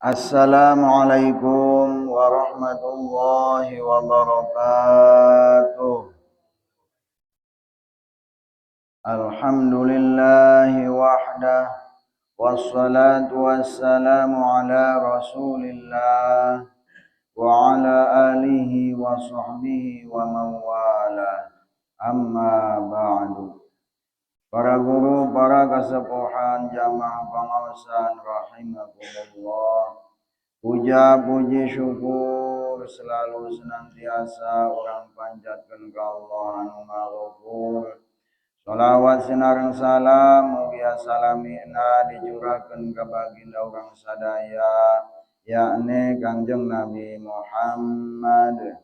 Assalamualaikum warahmatullahi wabarakatuh. Alhamdulillahi wahdah, wassalatu wassalamu ala rasulillah wa ala alihi wa sahbihi wa mawala. Amma ba'du. Para guru, para kasepuhan, jamaah pengawasan rahimakumullah. Puja puji syukur selalu senantiasa orang panjatkan ke Allah anu Maha. Salawat sinareng salam mugia salamina dicurahkeun ka baginda urang sadaya, yakni Kangjeng Nabi Muhammad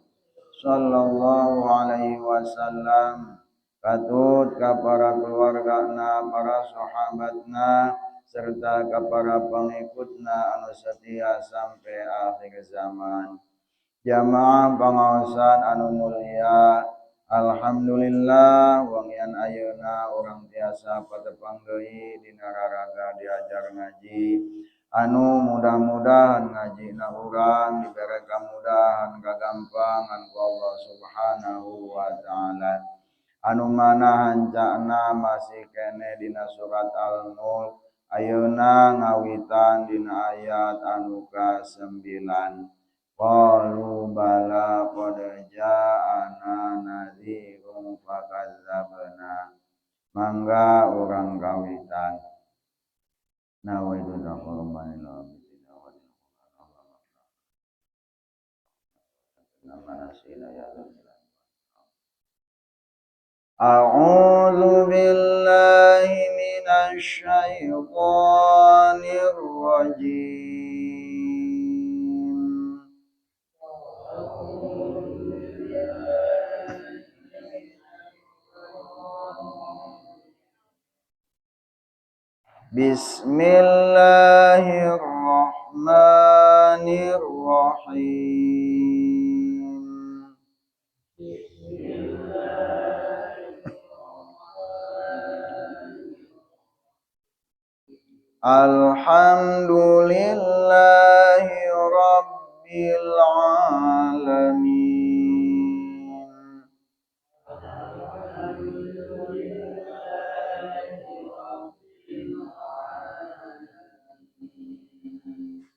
sallallahu alaihi wasallam, katut ka para keluargana, para sahabatna, serta ke para pengikutna anu setia sampai akhir zaman. Jamaah pengawasan anu mulia, alhamdulillah wangian ayeuna urang tiasa patepang deui dina raraga diajar ngaji anu mudah-mudahan ngajina urang dibere kamudahan kagampangan ku Allah Subhanahu wa taala. Anu mana hancana masih kene dina surat Al-Mulk ayeuna ngawitan dina ayat anu ka-9. Qalu bala qad ja'ana nadhirun fakadzabna. Mangga urang kawitan. Nawaitu taqarruban ila rabbina wa ya. A'udzu billahi minasy syaithanir rajim. Bismillahirrahmanirrahim. Alhamdulillahi rabbil alamin.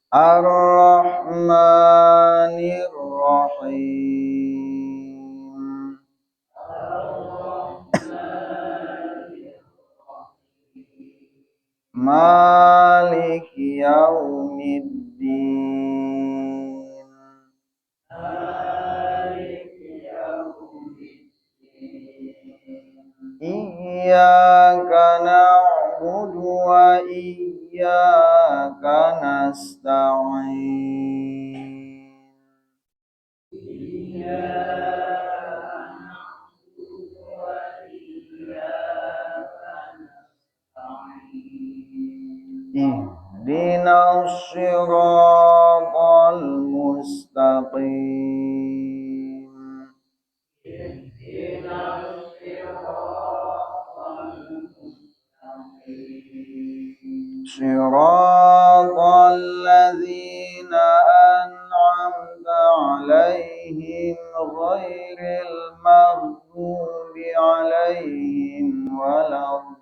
Ar-Rahmanir Rahim. Maliki yaumiddin. Iyyaka na'budu wa iyyaka nasta'in. Ihdinas siratal mustaqim. Siratal ladzina an'amta 'alaihim ghairil maghdubi 'alaihim waladdallin.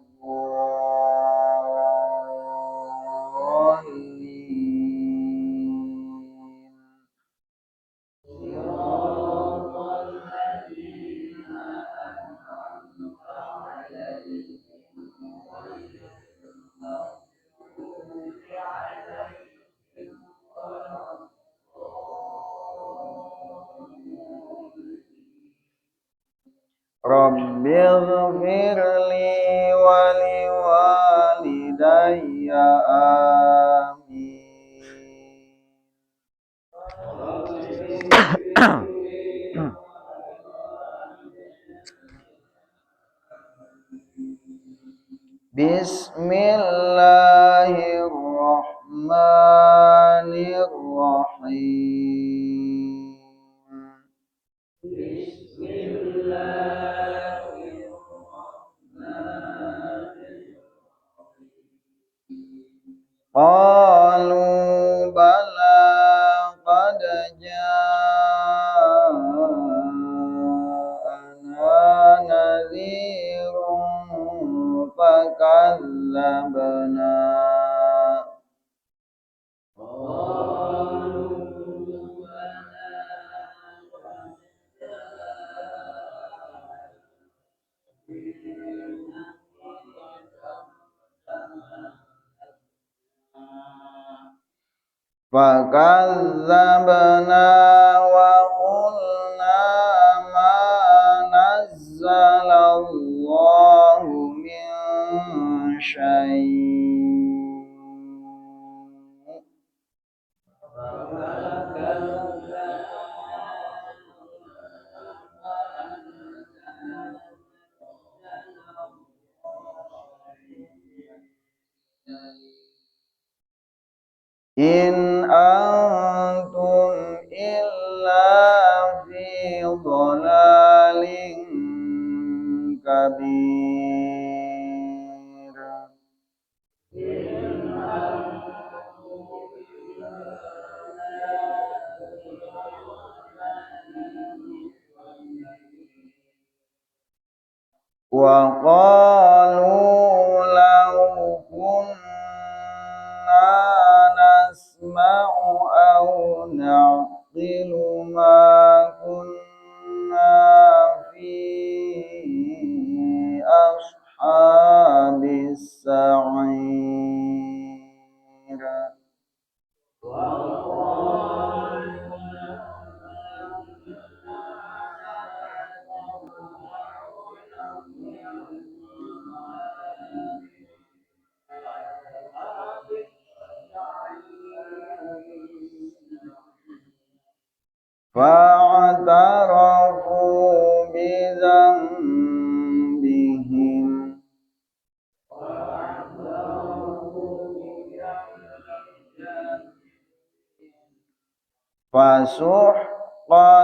Rabbighfir li wa liwalidayya, amin. Bismillahirrahmanirrahim. الرحيم. بسم الله الرحمن الرحيم. قالوا بلى قد جاءنا نذير فكذبنا. قالوا بلى قد فكذبنا وقلنا ما نزل الله من شيء. إن أنتم إلا في ضلال كبير. وقالوا لو كنا نسمع أو نعقل ما كنا في أصحاب السعير. فاعترفوا بذنبهم فسحقا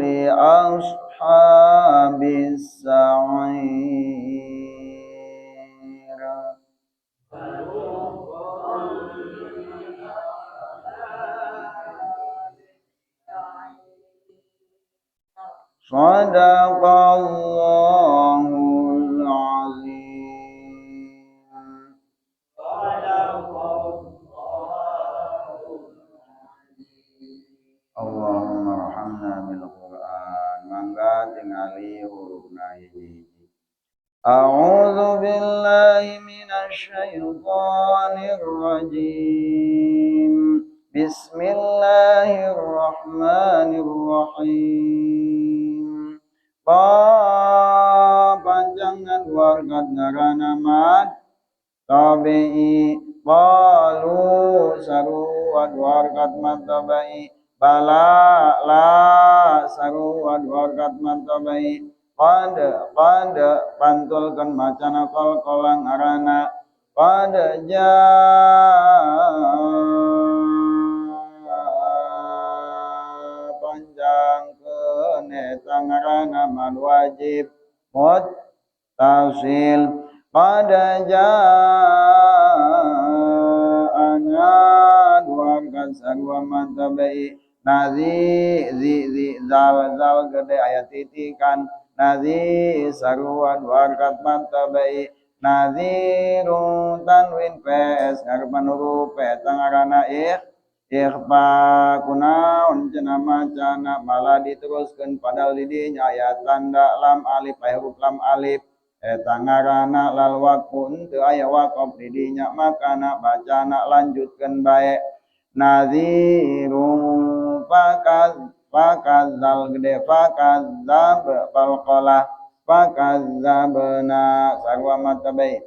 لأصحاب السعير. صدق الله العظيم. اللهم ارحمنا بالقرآن. Mangga tingali hurufna hiji-hiji. أعوذ بالله من الشيطان الرجيم. بسم الله الرحمن الرحيم. Panjangan wargat ngarana mad tabi'i. Qalu sarua dua harkat mad tabi'i. Bala la sarua dua harkat mad tabi'i. Qad qad pantulkeun macana qalqalah ngarana qad jaa panjangkeun eta ngaranna mad wajib muttasil. Qad ja'ana dua harkat sarua mad tabi'i. Nazi zi zi zal zal gede aya titikan. Nazi sarua dua harkat mad tabi'i. Nazirun tanwin pes ngarepan huruf eta ngaranna ikhfa kunaon cenah macana malah diteruskeun padahal di dinya aya tanda lam alif aya huruf lam alif eta ngaranna lal waqfu henteu aya waqaf di dinya makana bacana lanjutkeun bae. Nazirun fakaz fakazal gede fakazab qalqalah fakazabna sarua mad tabi'i.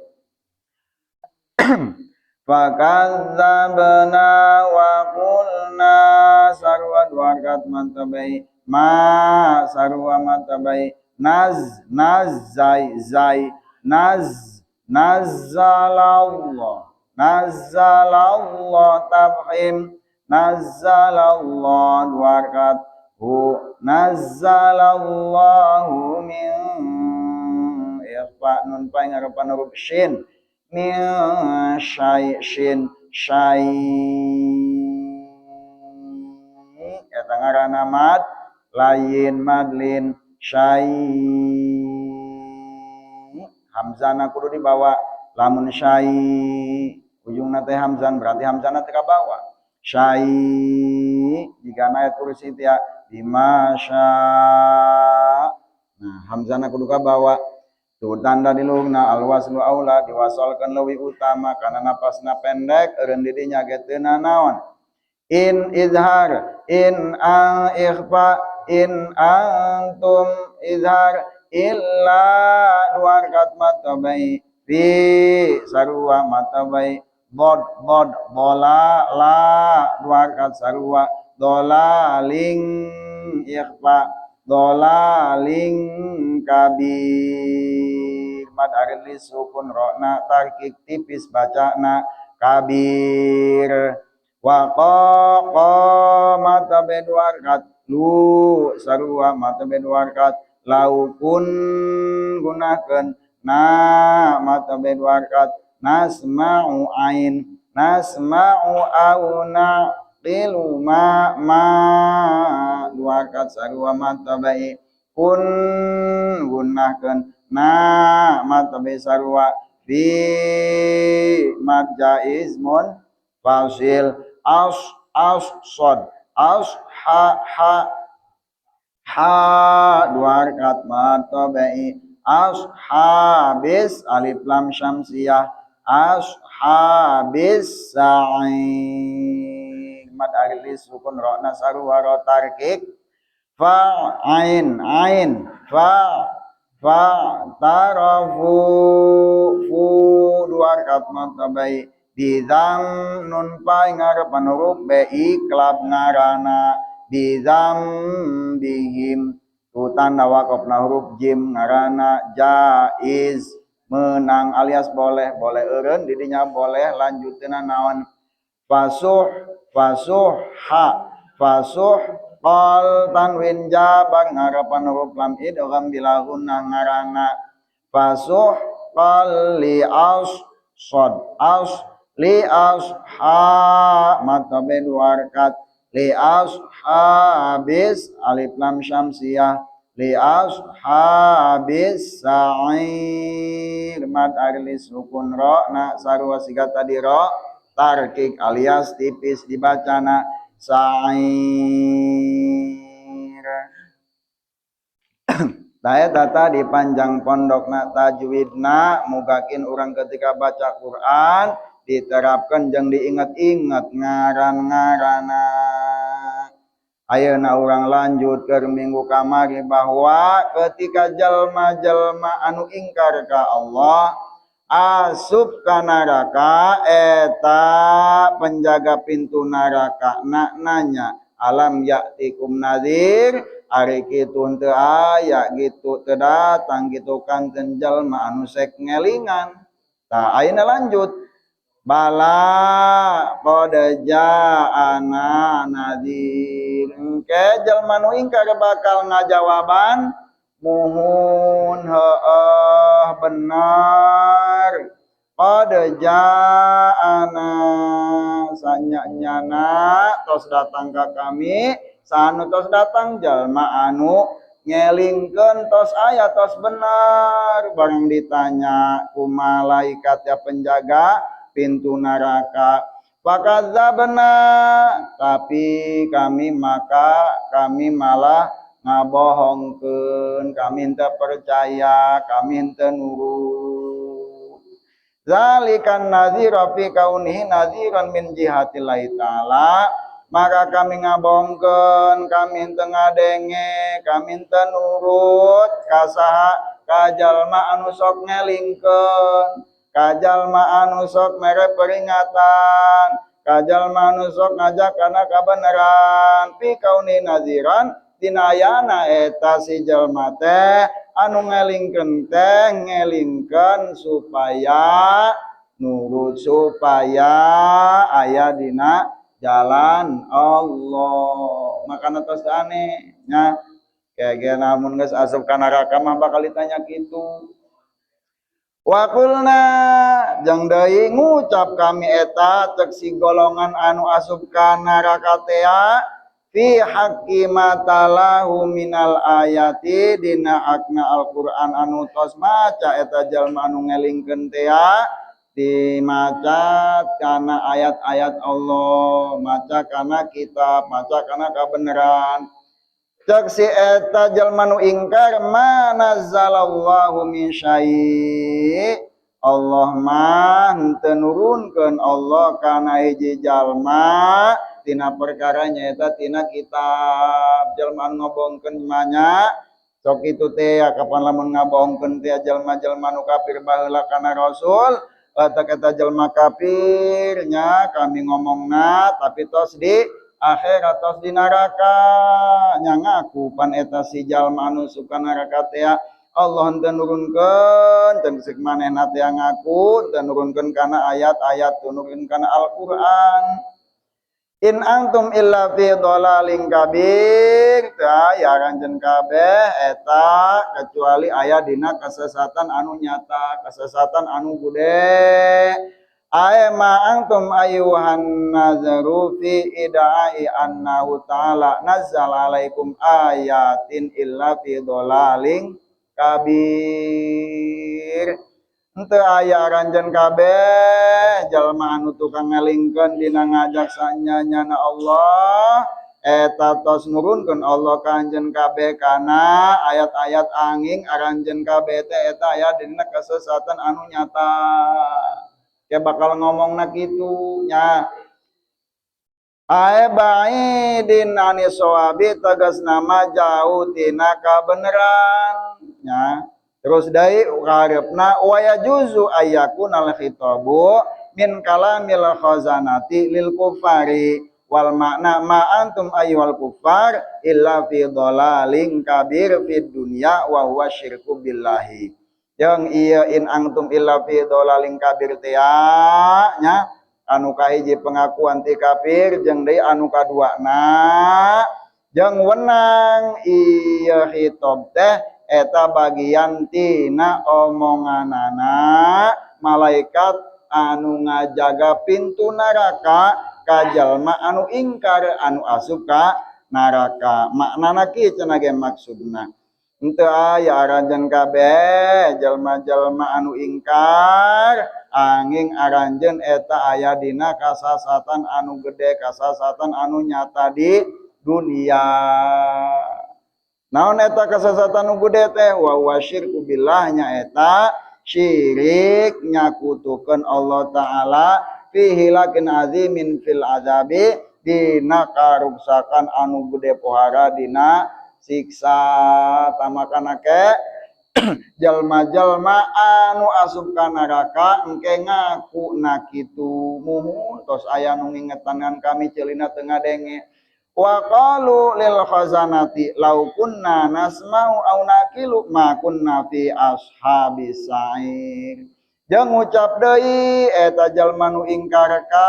Fakazabna wa qulna sarua dua harkat mad tabi'i. Ma sarua mad tabi'i. Naz naz zai zai naz nazzalallah nazzalallah tafhim Nazzalallah dua rakaat hu nazzalallahu min ikhfa nun pa ngarepan huruf shin min syai shin syai eta ngaranna mad lain madlin syai hamzana kudu dibawa lamun syai ujungna teh hamzan berarti hamzana teh kabawa syai jika ayat kursi teh bima sya nah hamzana kudu kabawa tuh tanda di luhurna alwaslu aula diwasalkeun leuwih utama kana napasna pendek eureun di dinya ge teu nanaon in izhar in an ikhfa in antum izhar illa dua rakaat matabai fi sarua matabai bod bod bola la dua rakaat sarua dolaling ikhfa dolaling kabir mad arli sukun rokna tarkik tipis bacana kabir wa qa mata be dua rakaat lu sarua mata be dua rakaat laukun gunakeun na mata be dua rakaat nasma'u ain nasma'u au na qilu ma ma dua rakaat sarua mata bae kun gunakeun na mata bae sarua fi mad jaiz mun fasil as as sod as ha ha ha dua rakaat mata bae as habis alif lam syamsiyah as habis sa'ir mad alif sukun rokna sarua ro tarkik fa ain ain fa fa tarafu fu dua rakaat mata bae bidam nun pa ngarepan huruf be iklab ngarana bidam bihim tu tanda wakofna huruf jim ngarana jaiz menang alias boleh boleh eureun di dinya boleh lanjuteuna naon fasuh fasuh ha fasuh qal tanwin jabang ngarepan huruf lam idgham bila gunnah ngarana fasuh qal li as sad as li as ha mata be dua rakaat li as habis alif lam syamsiyah li ashabis sa'ir mad arli sukun ro na sarua siga tadi ro tarkik alias tipis dibacana sa'ir. Tah eta tadi panjang pondokna tajwidna mugakin urang ketika baca Quran diterapkan jeung diingat-ingat ngaran-ngarana. Ayeuna urang lanjut ke minggu kamari bahwa ketika jalma-jalma anu ingkar ka Allah asup ka neraka eta penjaga pintu neraka na nanya alam ya'tikum nadhir ari kitu henteu aya gitu teu datang gitu kanten jalma anu sek ngelingan. Tah ayeuna lanjut bala qad ja'ana nadhir engke jalma nu ingkar bakal ngajawaban muhun heueuh bener qad ja'ana sanya-nyana tos datang ka kami sanu tos datang jalma anu ngelingkeun tos aya tos bener bareng ditanya ku malaikat ya penjaga pintu neraka fakadzabna tapi kami maka kami malah ngabohongkeun kami henteu percaya kami henteu nurut zalikan nadhira fi kaunihi nadhiran min jihatillahi ta'ala maka kami ngabohongkeun kami henteu ngadenge kami henteu nurut ka saha ka jalma anu sok ngelingkeun kajalma anu sok mere peringatan kajalma anu sok ngajak kana kabeneran fi kauni naziran dinayana eta si jalma teh anu ngelingkeun teh ngelingkeun supaya nurut supaya aya dina Jalan Allah. Makana tos aneh nya. Kayak namun geus asup ka neraka mah bakal ditanya kitu. Wa qulna, jeung deui ngucap kami, eta cek si golongan anu asup ka neraka teh, fi haqqi ma talahu minal ayati, dina hakna Al-Qur'an anu tos maca eta jalma anu ngelingkeun teh, dimaca kana ayat-ayat Allah, maca kana kitab, maca kana kabeneran. Cek si eta jalma nu ingkar, ma nazzalallahu min syai', Allah mah henteu nurunkeun Allah kana hiji jalma tina perkara nyaeta tina kitab. Jalma anu ngabohongkeun manya sok itu teh ya, kapan lamun ngabohongkeun teh jalma-jalma nu kafir baheula kana Rasul eta, eta jalma kafir nya kami ngomongna, tapi tos di akhirat, tos di neraka nya ngaku pan eta si jalma anu suka neraka teh Allah henteu nurunkeun, teu sik manehna teh ngaku henteu nurunkeun kana ayat-ayat, nurunkeun kana Al-Qur'an. In antum illa fi dhalalin kabir, teu aya aranjeun kabeh eta kecuali aya dina kesesatan anu nyata, kesesatan anu gede. Ay ma antum ayyuhan nazaru fi idai annahu ta'ala nazzala alaikum ayatin illa fi dhalalin kabir. Henteu aya aranjeun kabeh jalma anu tukang ngelingkeun dina ngajak sanyanyana Allah eta tos nurunkeun Allah ka anjeun kabeh kana ayat-ayat, angin aranjeun kabeh teh eta aya dina kesesatan anu nyata. Ya bakal ngomongna kitu nya. Ae ba'idin ani shawabi, tegas nama jauh tina kabeneran nya. Terus deui karepna, wa yajuzu ayyakuna al khitabu min kalamil khazanati lil kufari wal makna ma antum ayyuhal kufar illa fi dhalalin kabir fid dunya wa huwa syirku billahi. Jeung ieu in antum illa fi dhalalin kabir teh nya, anu kahiji pengakuan ti kafir, jeung deui anu kaduana jeung wenang ieu khitab teh eta bagian tina omonganana malaikat anu ngajaga pintu neraka ka jalma anu ingkar anu asup ka neraka. Maknana kieu cenah ge, maksudna henteu aya aranjeun kabeh jalma-jalma anu ingkar, angin aranjeun eta aya dina kasasatan anu gede, kasasatan anu nyata di dunia. Naon eta kesesatan nu gede teh? Wa huwa syirku billah, nya eta syirik nyakutukeun Allah Ta'ala, fi hilakin azimin fil azabi, dina karuksakan anu gede pohara dina siksa. Tamakana ke jalma-jalma anu asup ka neraka engke ngaku na kitu. Muhun tos aya nu ngingetan kami ceulina teu ngadenge. Wa qalu lil khazanati law kunna nasma'u aw naqilu ma kunna fi ashabis sa'ir. Jeung ngucap deui eta jalma nu ingkar ka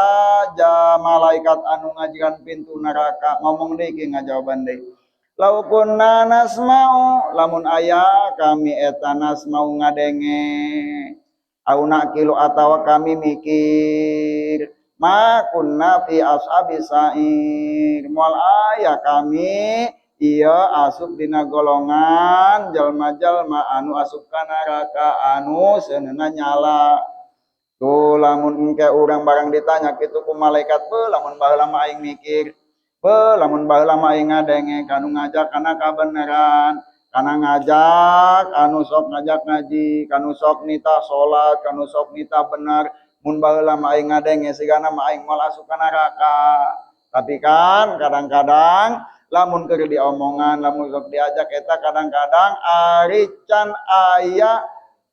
ja malaikat anu ngajiran pintu neraka, ngomong deui ki, ngajawaban deui, law kunna nasma'u, lamun aya kami eta nasma'u ngadenge, au naqilu atawa kami mikir, ma kunna fi ashabis sa'ir, moal aya kami iya asup dina golongan jalma-jalma anu asup ka neraka anu seuneuna nyala. Tuh, lamun engke urang barang ditanya kitu ku malaikat, "Be, lamun baheula mah aing mikir, be, lamun baheula mah aing ngadenge kanu ngajak kana kabeneran, kana ngajak anu sok ngajak ngaji, kanu sok nita salat, kanu sok nita bener, mun baheula mah aing ngadenge sigana mah aing moal asup ka neraka." Tapi kan kadang-kadang lamun keur diomongan, lamun sok diajak eta kadang-kadang ari can aya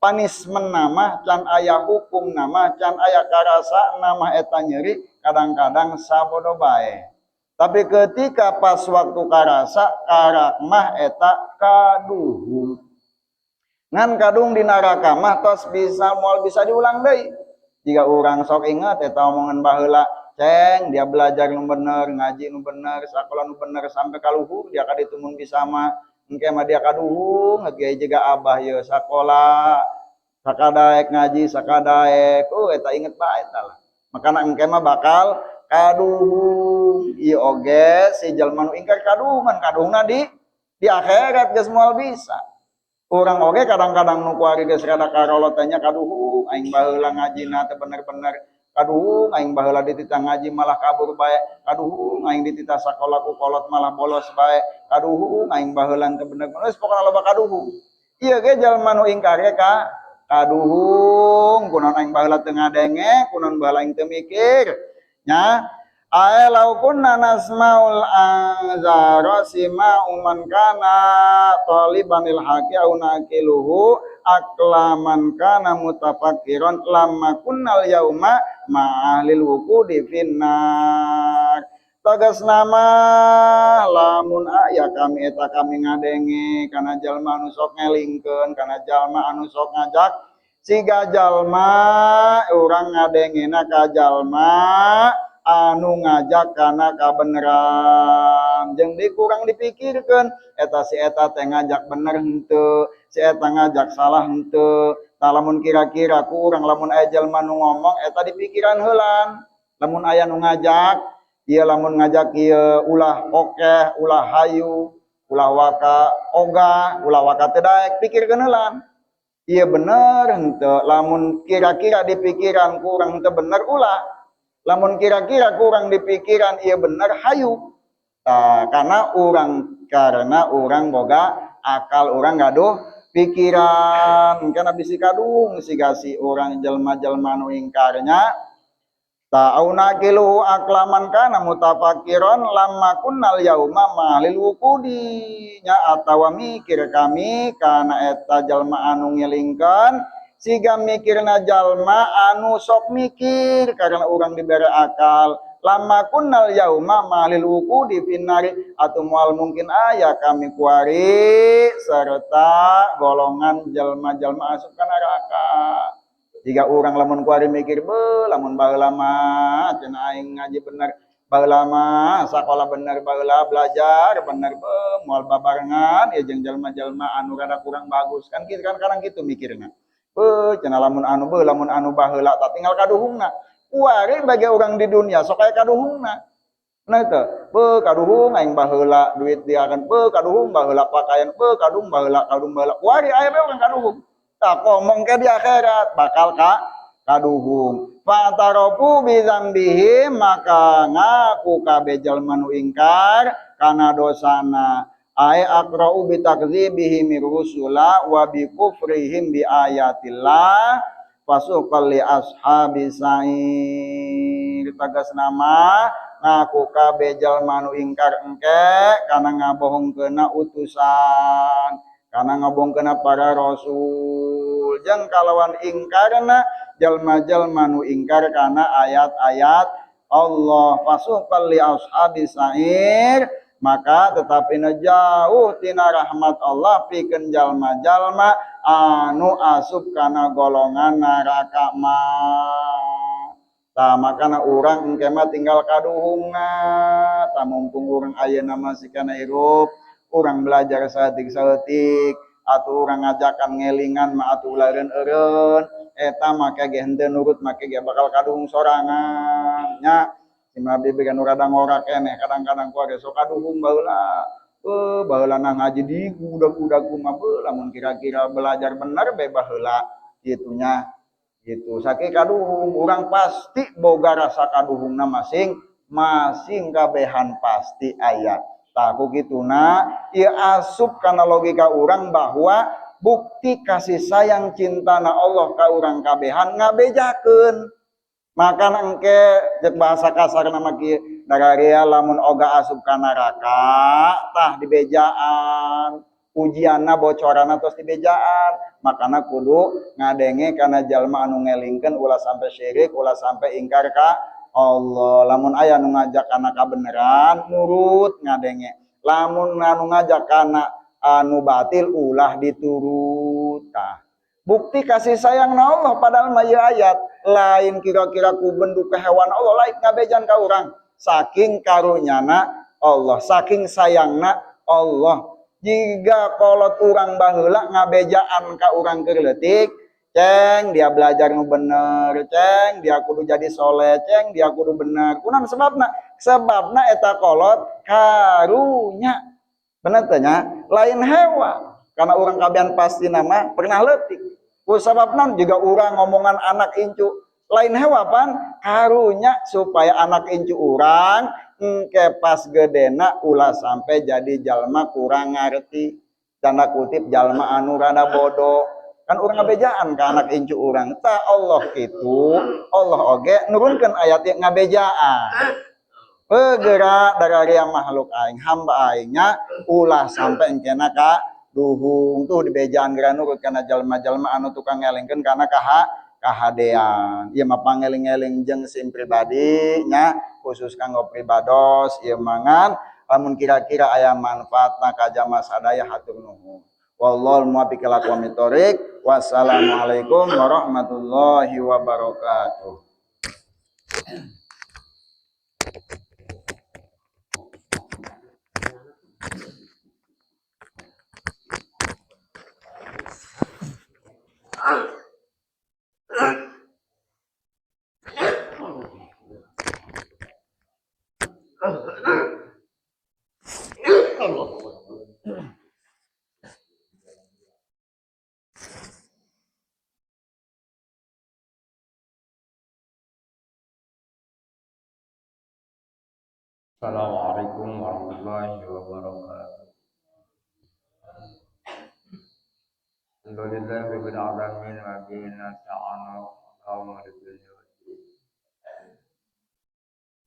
punishment nama, can aya hukum nama, can aya karasa nama eta nyeri, kadang-kadang sabodo bae. Tapi ketika pas waktu karasa karak mah eta kaduhung. Ngan kadung di neraka mah tos bisa moal bisa diulang deui. Jika urang sok ingat eta omongan baheula. Ceng dia belajar nu bener, ngaji nu bener, sakola nu bener sampai ka luhur dia ka ditu mun bisa mah. Engke mah dia kaduhung kiai jiga abah ye sakola sakadaek, ngaji sakadaek. Oh, eta inget bae eta lah. Makana engke mah bakal kaduhung. Ieu oge si jalma nu ingkar kaduhungan, kaduhungna di akhirat geus moal bisa. Urang oge kadang-kadang nu kuari geus rada karolot nya, kaduhung aing baheula ngajina teh bener-bener, kaduhung aing baheula dititah ngaji malah kabur bae, kaduhung aing dititah sakola ku kolot malah bolos bae, kaduhung aing baheula teu bener. Geus pokona loba kaduhung. Ieu ge jalma nu ingkar ge ka kaduhung, kunaon aing baheula teu ngadenge, kunaon baheula aing teu mikir nya. Ae lau kunna nasmaul anzara sima'u man kana talibanil haqi au naqiluhu aqlaman kana mutafakkiran lamma kunnal yauma ma'ahlil wuqudi finnar. Tegas nama lamun aya kami eta kami ngadenge kana jalma anu sok ngelingkeun, kana jalma anu sok ngajak, siga jalma urang ngadengena ka jalma anu ngajak kana kabeneran jeung di kurang dipikirkeun eta si eta teh ngajak bener henteu, si eta ngajak salah henteu. Tah, lamun kira-kira ku urang lamun aya jalma nu ngomong eta dipikiran heulan. Lamun aya nu ngajak ieu, lamun ngajak ieu ulah okeh, ulah hayu, ulah waka ogah, ulah waka teu daek, pikirkeun heulan ieu bener henteu. Lamun kira-kira di pikiran kurang teu bener, ulah. Lamun kira-kira kurang di pikiran ieu bener, hayu. Tah, karena urang boga akal, urang gaduh pikiran, karena bisi kadung siga si urang jelma-jelma nu ingkarnya. Ta'au naqiluhu aqlaman kana mutafakkiron lamma kunnal yauma ma'lil wuqudi nya, atawa mikir kami kana eta jalma anu ngelingkeun siga mikirna jalma anu sok mikir karena urang diberi akal, lamma kunnal yauma ma'lil wuqudi finnari, atau moal mungkin aya kami kuari serta golongan jalma-jalma asup ka neraka. Jika urang lamun kuari mikir, be lamun baheula mah cenah aing ngaji bener baheula mah, sakola bener baheula, belajar bener, be moal babarengan ya jeung jalma-jalma anu rada kurang bagus kan kitu kan. Kadang kitu mikirna, be cenah lamun anu, be lamun anu baheula tak tinggal kaduhungna. Kuari bagi orang di dunia sok aya kaduhungna. Nah itu, be kaduhung aing baheula duit dia kan, be kaduhung baheula pakaian, be kaduhung baheula, kaduhung baheula. Kuari aya be urang kaduhung. Tak ngomong ke di akhirat bakal ka kaduhung. Fa'tarafu bi dzambihim, maka ngaku kabeh jalma nu ingkar kana dosana. Ai aqra'u bi takdzibihim rusula wa bi kufrihim bi ayatillah fasuqal li ashabi sa'ir. Tegas nama ngaku kabeh jalma nu ingkar engke kana ngabohongkeuna utusan, karena ngabohongkeuna para rasul, jeung kalawan ingkarna jalma-jalma nu ingkar kana ayat-ayat Allah. Fasuqal li ashabi sa'ir, maka tetapi jauh tina rahmat Allah pikeun jalma-jalma anu asup kana golongan neraka mah. Tah, makana urang engke mah tinggal kaduhungna. Tah, mumpung urang ayeuna masih kana hirup, urang belajar saeutik-saeutik atau urang ngajakan ngelingan mah atuh ulah eureun-eureun. Eta make ge henteu nurut, make ge bakal kaduhung sorangan nya. Sim abdi began nu rada ngorak keneh kadang-kadang ku sok kaduhung baheula. Baheula na ngaji di udag-udag mah, beuh lamun kira-kira belajar bener be baheula kitu nya gitu. Saking kaduhung urang pasti boga rasa kaduhungna masing masing, kabehan pasti aya. Tah, ku kituna ieu asup kana logika urang bahwa bukti kasih sayang cintana Allah ka urang kabehan ngabejakeun. Maka engke cek bahasa kasar nama kieu dararia, lamun oga asup ka neraka tah dibejaan ujianna, bocoranna tos dibejaan. Makana kudu ngadenge kana jalma anu ngelingkeun ulah sampai syirik, ulah sampai ingkar ka Allah. Lamun aya nu ngajak kana kabeneran, nurut ngadenge. Lamun anu ngajak kana anu batil, ulah diturut. Tah. Bukti kasih sayang na Allah, padahal mah ieu ayat lain kira-kira ku bendu hewan Allah lain ngabejan ka urang. Saking karunyana Allah, saking sayangna Allah. Jika kolot urang baheula ngabejaan ka urang keur leutik, ceng dia belajar nu bener, ceng dia kudu jadi soleh, ceng dia kudu bener. Kunaon sebabna? Sebabna eta kolot karunya. Bener teh nya? Lain hewa. Karena urang kabehan pasti nama pernah leutik. Ku sababna juga urang ngomongan anak incu lain hewa pan karunya supaya anak incu urang engke pas gedena ulah sampai jadi jalma kurang ngarti, tanda kutip jalma anu rada bodoh. Kan urang ngabejaan ka anak incu urang. Ta Allah kitu, Allah oge nurunkeun ayat ieu ngabejaan. Pegerak dari makhluk aing, hamba aingnya ulah sampai engkena ka duhung tuh dibejaan geura nurut kana jalma-jalma anu tukang ngelengkeun kana kahadean. Ieu mah pangeling-eling jeung sim pribadi nya, khusus kanggo pribados ieu mangan lamun kira-kira aya manfaatna ka jamaah sadaya hatur nuhun. Wallahul muwaffiq ila aqwamit thoriq. Wassalamualaikum warahmatullahi wabarakatuh. Assalamualaikum warahmatullahi wabarakatuh. Alhamdulillah rabbil alamin wa bihi nasta'inu ala umuri dunya waddin.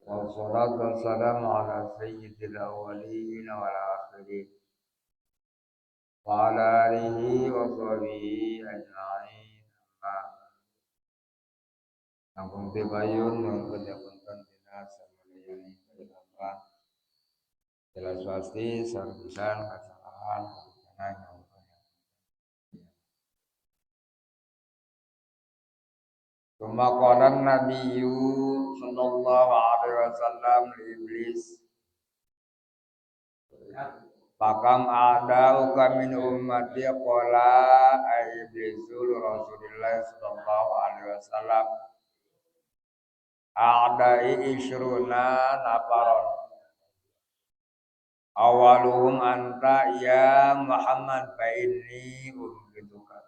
Wassalatu wassalamu ala sayyidil awwalin wal akhirin wa ala alihi wa sahbihi ajma'in. Amma langkung tibayun nyungkeun punten dina samalayani kailapan jelas pasti sarbisan kesalahan kebutuhan. Summa qala an-nabiyyu sallallahu alaihi wasallam li iblis Fakam a'da'uka min ummati qala ay iblisu li Rasulillah sallallahu alaihi wasallam a'da'i ishruna nafaron awaluhum anta ya Muhammad fa inni umgituka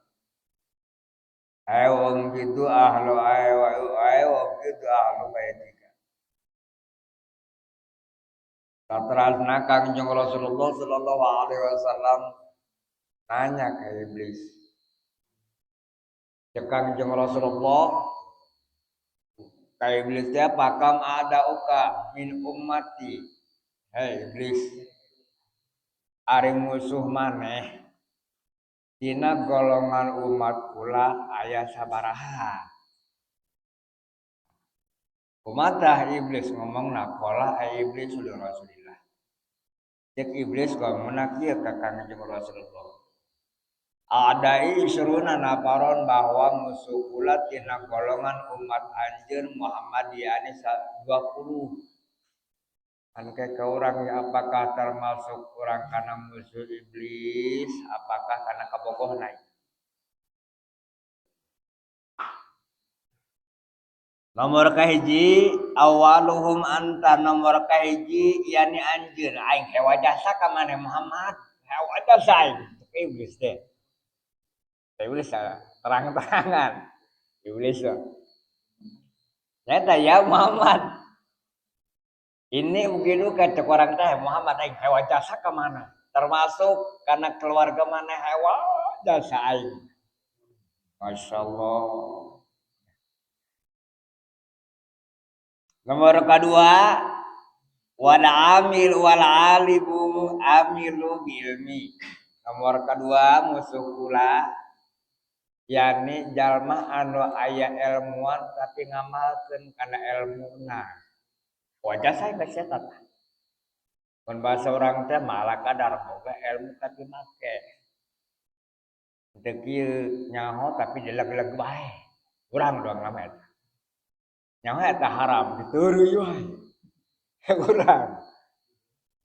ay umgitu ahlu ay wa ay umgitu ahlu baitika. Satrasna Kangjeng Rasulullah sallallahu alaihi wasallam nanya ke iblis. Cek Kangjeng Rasulullah ka iblis teh pakam ada uka min ummati. Hei iblis, ari musuh maneh dina golongan umat kula aya sabaraha. Kumatah iblis ngomong nakola ay iblis li Rasulillah. Cek iblis ngomongna kieu ka Kangjeng Rasulullah. Adai isruna naparon bahwa musuh kula tina golongan umat anjeun Muhammad yani 20. Kan ke urang ya, apakah termasuk urang kana musuh iblis, apakah kana kabogohna? Nomor kahiji awaluhum anta, nomor kahiji yani anjeun aing hewa jasa ka maneh Muhammad, hewa jasa aing. Iblis teh. Iblis terang-terangan. Iblis teh. Nyata ya Muhammad. Ini mungkin kata orang teh Muhammad aing hewa jasa ka mana? Termasuk karena keluarga mana hewa jasa aing. Masya Allah. Nomor kedua, wal amil wal alimu amilu bilmi. Nomor kedua musuh kula yakni jalma anu aya ilmuan tapi ngamalkeun kana elmuna. Wajah saya ke setan. Mun bahasa orang teh malah kadar boga ilmu tapi make. Teu kieu nyaho tapi dileg-leg bae. Urang doang lama eta. Nyaho eta haram diteureuy wae. Urang.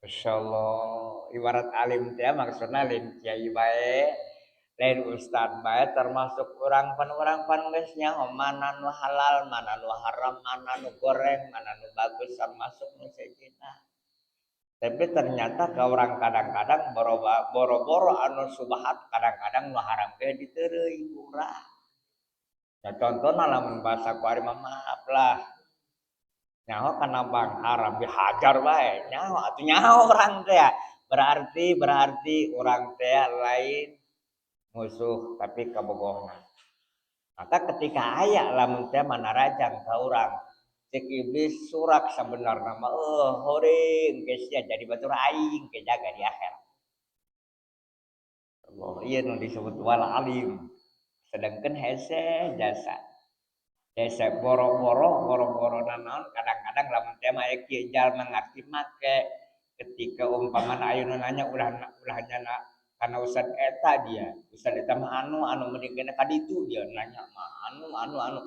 Masyaallah, ibarat alim teh maksudna lain kiai bae, lain ustad bae, termasuk urang pan, urang pan geus nyaho mana nu halal, mana nu haram, mana nu goreng, mana nu bagus, termasuk nu sejenna. Tapi ternyata ke orang kadang-kadang boro-boro anu subhat, kadang-kadang nu haram ge diteureuy urang. Ya contohna lamun bahasa ku ari mah, maaf lah. Nyaho kana bang haram dihajar bae, nyaho atuh, nyaho urang teh. Berarti berarti urang teh lain musuh tapi kabogohna. Maka ketika aya lamun teh manarajang ka urang, cek iblis surak sabenerna mah, "Oh, horeung geus sia jadi batur aing ke jaga di akhirat." Allah, ieu nu disebut wal alim. Sedangkan hese jasa. Hese boro-boro boro-boro nanaon, kadang-kadang lamun teh mah aya kieu jalma ngarti make ketika umpamana aya nu nanya, ulah ulah nyana kana ustad eta, dia ustad eta mah anu anu mending kena ka ditu, dia nanya mah anu anu anu.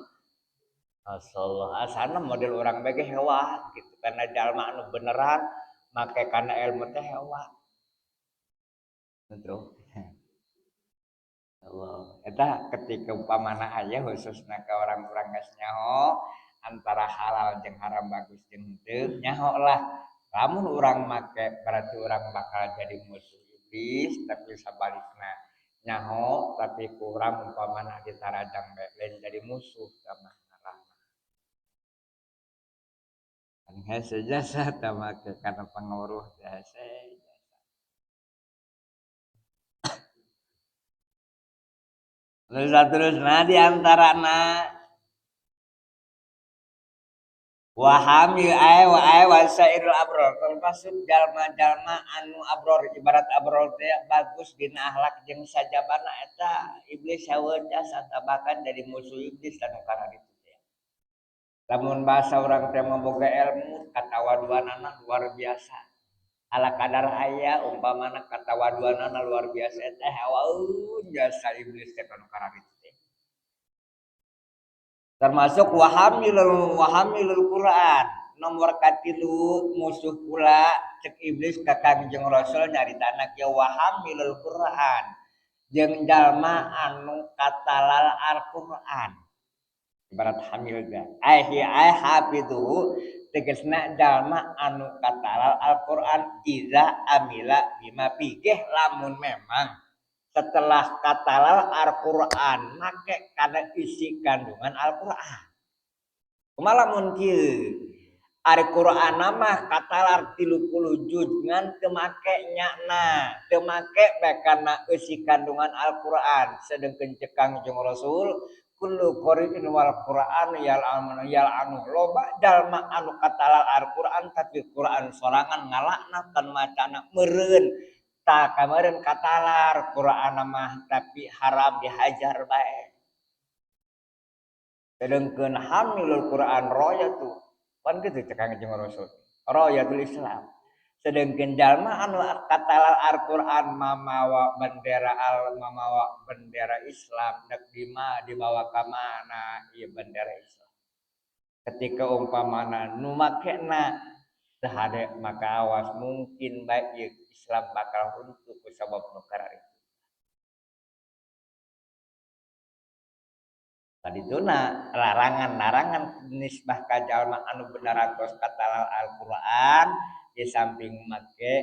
Masyaallah, asana model urang bae ge hewa gitu, karena jalma anu beneran make kana ilmu teh hewa. Betul. Allah. Eta ketika umpamana aya khususna ka orang-orang geus nyaho antara halal jeung haram, bagus jeung henteu, nyaho lah. Lamun urang make berarti urang bakal jadi musuh iblis, tapi sabalikna nyaho tapi kurang umpamana ditarajang bae lain jadi musuh sama rahmah. Kan hese jasa tah make kana pangaweruh teh hese jasa. Terus terus di antarana wahamil ay wa ay wasairul abror, termasuk jalma-jalma anu abror, ibarat abror teh bagus dina akhlak jeung sajabana, eta iblis haweun jasa, bahkan dari musuh iblis anu kana ditu teh. Lamun bahasa urang teh boga ilmu katawaduanana luar biasa. Ala kadar aya umpamana katawaduanana luar biasa, eta hawaeun jasa iblis teh anu kana ditu teh. Termasuk wahamilul wahamilul Quran, nomor katilu musuh kula cek iblis ka Kangjeng Rasul nyaritana kieu, wahamilul Quran jeung jalma anu katalal Al-Qur'an, ibarat hamil teh ai ai hafidhu, tegasna jalma anu katalal Al-Qur'an iza amila bima fih, lamun memang setelah katalal Al-Qur'an make kana isi kandungan Al-Qur'an. Kumaha lamun kieu? Ari Qur'an mah katalar 30 juz ngan teu make nyana, teu make bae kana isi kandungan Al-Qur'an. Sedengkeun cek Kangjeng Rasul, kullu qari'in wal Qur'an yal'anu yal'anu, loba jalma anu katalal Al-Qur'an tapi Qur'an sorangan ngalaknat tan macana meureun. Tah kameureun katalar Qur'an mah tapi haram dihajar bae. Sedengkeun hamilul Qur'an royatu, pan kitu cek Kangjeng Rasul, royatul Islam. Sedengkeun jalma anu katalal Al-Qur'an mamawa bendera al mamawa bendera Islam, dek di ma dibawa ka mana ieu bendera Islam. Ketika umpamana nu makena teu hade, maka awas, mungkin bae ieu Islam bakal runtuh ku sabab nu kararitu. Tadi tuna larangan-larangan nisbah ka jalma anu bener tos katalal Al-Qur'an, di samping make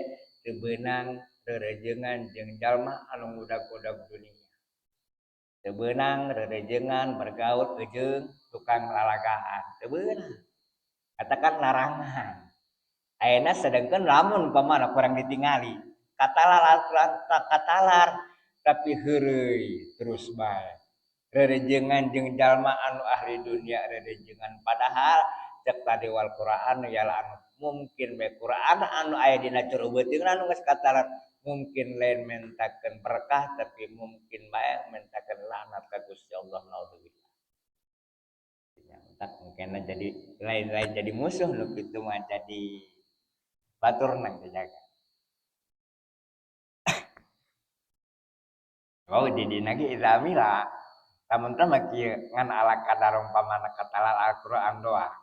teu beunang rerejengan jeung jalma anu ngudag-udag dunia. Teu beunang rerejengan bergaul jeung tukang lalagaan. Teu beunang. Katakan larangan. Ayeuna sedengkeun lamun umpamana kurang ditingali, katalar Al-Qur'an katalar tapi heureuy terus bae. Rerejengan jeung jalma anu ahli dunia rerejengan, padahal cek tadi wal Qur'an ya anu mungkin bae Qur'an anu aya dina jero beuteungna anu geus katalar mungkin lain mentakeun berkah tapi mungkin bae mentakeun laknat ka Gusti Allah, naudzubillah. Ya, tak mungkin jadi lain-lain jadi musuh nu kitu mah, jadi batur nang dijaga. Wow di dina ge idza amila. Lamun teh mah kieu ngan ala kadar umpamana katalal Al-Qur'an doang.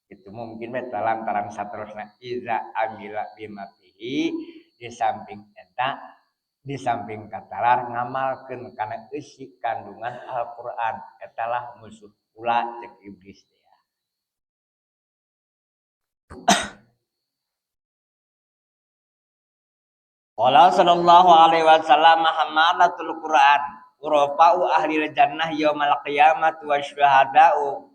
Itu mungkin we lantaran saterusna idza amila bima fihi di samping eta di samping katalar ngamalkeun kana eusi kandungan Al-Qur'an eta lah musuh kula cek iblis teh. Qala sallallahu alaihi wasallam hamalatul Qur'an urafa'u ahli jannah yaumal qiyamah wasyuhada'u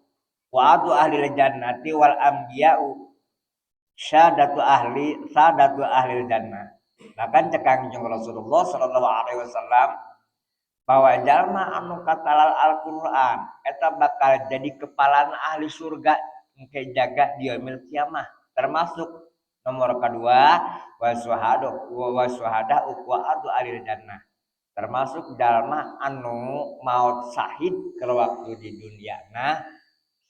wa adu ahli jannati wal anbiya'u syadatu ahli jannah. Bahkan cek Kangjeng Rasulullah sallallahu alaihi wasallam bahwa jalma anu katalal Al-Qur'an eta bakal jadi kepalana ahli surga engke jaga di yaumil kiamah. Termasuk nomor kedua wasuhada wa adu ahli jannah. Termasuk jalma anu maut syahid ke waktu di dunia nah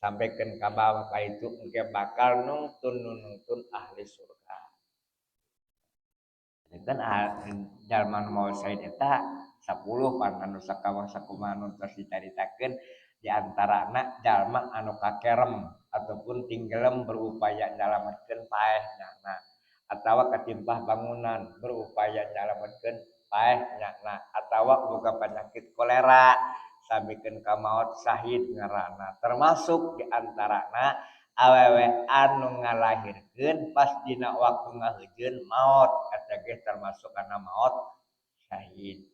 sampaikan ka bawah ka itu engke bakal nungtun ahli surga. Dan jalma nu maut syahid eta 10 pan anu sakawah sakumaha nu tos dicaritakeun di antarana jalma anu kakerem ataupun tinggelem berupaya nyalametkeun paehna atawa katimpah bangunan berupaya nyalametkeun paehna atawa boga penyakit kolera samikeun ka maot syahid ngaranna. Termasuk di antarana awewe anu ngalahirkeun pas dina waktu ngaheujeun maot eta ge termasuk kana maot syahid.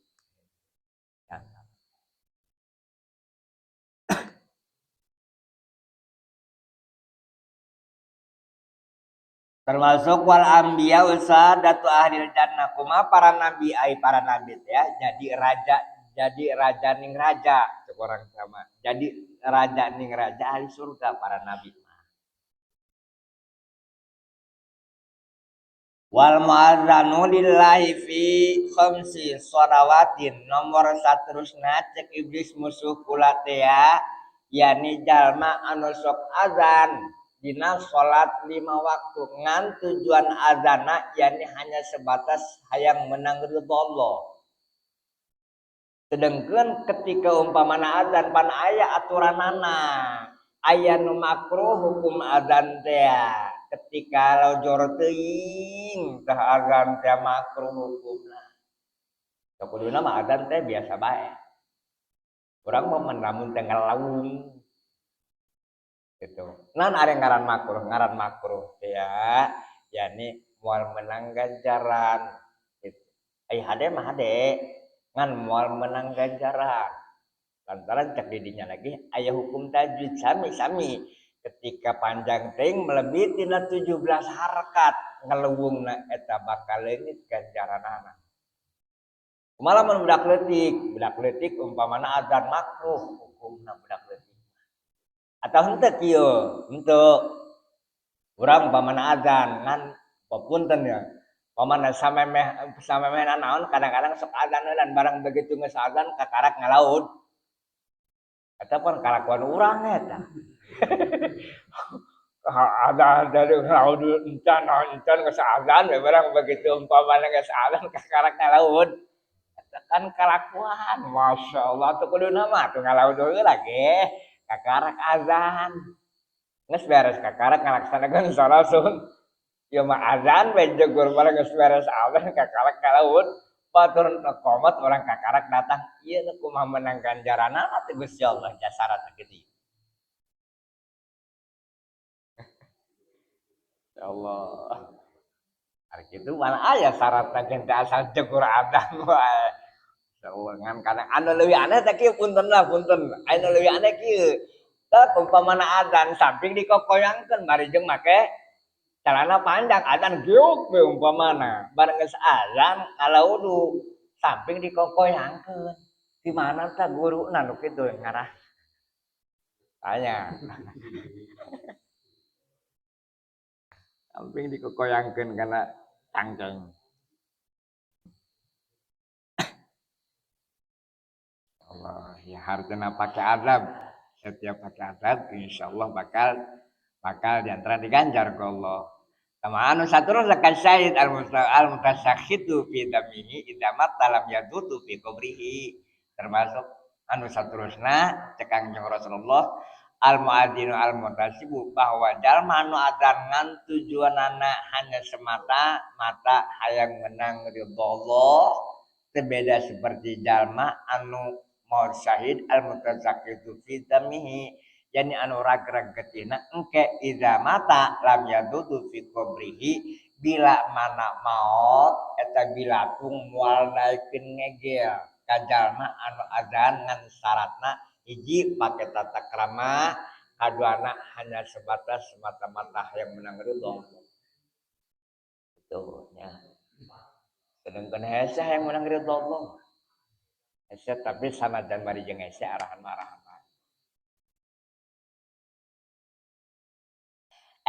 Termasuk wal anbiya usadatu ahli jannah kumaha para nabi ai para nabi ya jadi raja ning raja orang sama jadi raja ning raja ahli surga para nabi. Wal mu'adzanu lillahi fi khamsi shalawatin nomor saterusna cek iblis musuh kula teh ya yani jalma anu sok azan dina salat 5 waktu ngan tujuan azana yani hanya sebatas hayang menang ridho Allah. Sedangkan ketika umpamana azan pan aya aturanana aya nu makruh hukum azan teh ketika lojor teuing tah azan teh makruh hukumna. Kuduna mah azan teh biasa bae. Urang mah lamun teh ngalaung gitu. Nan ada ngaran makruh ya, yakni moal menang ganjaran gitu. Ai hade mah hade, ngan moal menang ganjaran. Lantaran cek didinya lagi aya hukum tajwid sami-sami ketika panjang teuing melebihi tina 17 harakat ngeluwungna eta bakal leungit ganjaranana. Kumaha mun budak leutik umpamana azan makruh hukumna budak leutik. Atau henteu kieu, henteu urang umpamana azan ngan papunten ya. Pamana samemeh naon kadang-kadang sok azan dan barang begitu geus azan kakarak ngalaud. Eta pun kalakuan urang eta. Ada dari ngalaud encan geus azan we barang begitu umpamana geus azan kakarak ngalaud. Eta kan kalakuan masyaallah tuh kuduna mah tuh ngalaud heula ge kakarak azan. Geus beres kakarak ngalaksanakeun salat sun. Ieu mah azan we jegur barang geus beres azan kakarak ngalaud. Batur qomat orang kakarak datang ieu nu kumaha menang ganjaranna teh Gusti Allah jasarat kitu. Ya Allah. Ari kitu mana aya syaratna teh asal jegur azan wae. Ngan kana anu leuwih aneh teh kieu punten lah punten. Anu leuwih aneh kieu. Tah umpamana azan samping dikokoyangkeun bari jeung make celana panjang azan giuk we umpamana. Bareng geus azan ngalaudu samping dikokoyangkeun. Di mana tah guruna nu kitu ngarah? Tanya. Samping dikokoyangkeun kana cangceng. Allah ya harusnya pakai azab. Setiap pakai azab insyaallah bakal diantara diganjar ke Allah. Sama anu saterusna kasyahid al mutasakhitu fi damihi idza mata lam yadutu fi qabrihi. Termasuk anu saterusna cek Kangjeng Rasulullah al muadzinu al muhtasibu, bahwa jalma anu adzan ngan tujuanana hanya semata mata hayang menang ridho Allah, berbeda seperti jalma anu maut syahid al mutasakhitu fi damihi, yani anu ragrag getina engke idza mata lam yadudu fi qabrihi, bila mana maot eta bilatung moal daekeun ngegel ka jalma anu adzan ngan syaratna hiji pake tata krama, kaduana hanya sebatas semata-mata hayang menang ridho Allah. Itu nya. Sedangkan hese hayang menang ridho Allah. Hese tapi sanajan bari jeung hese arahan mah arahan.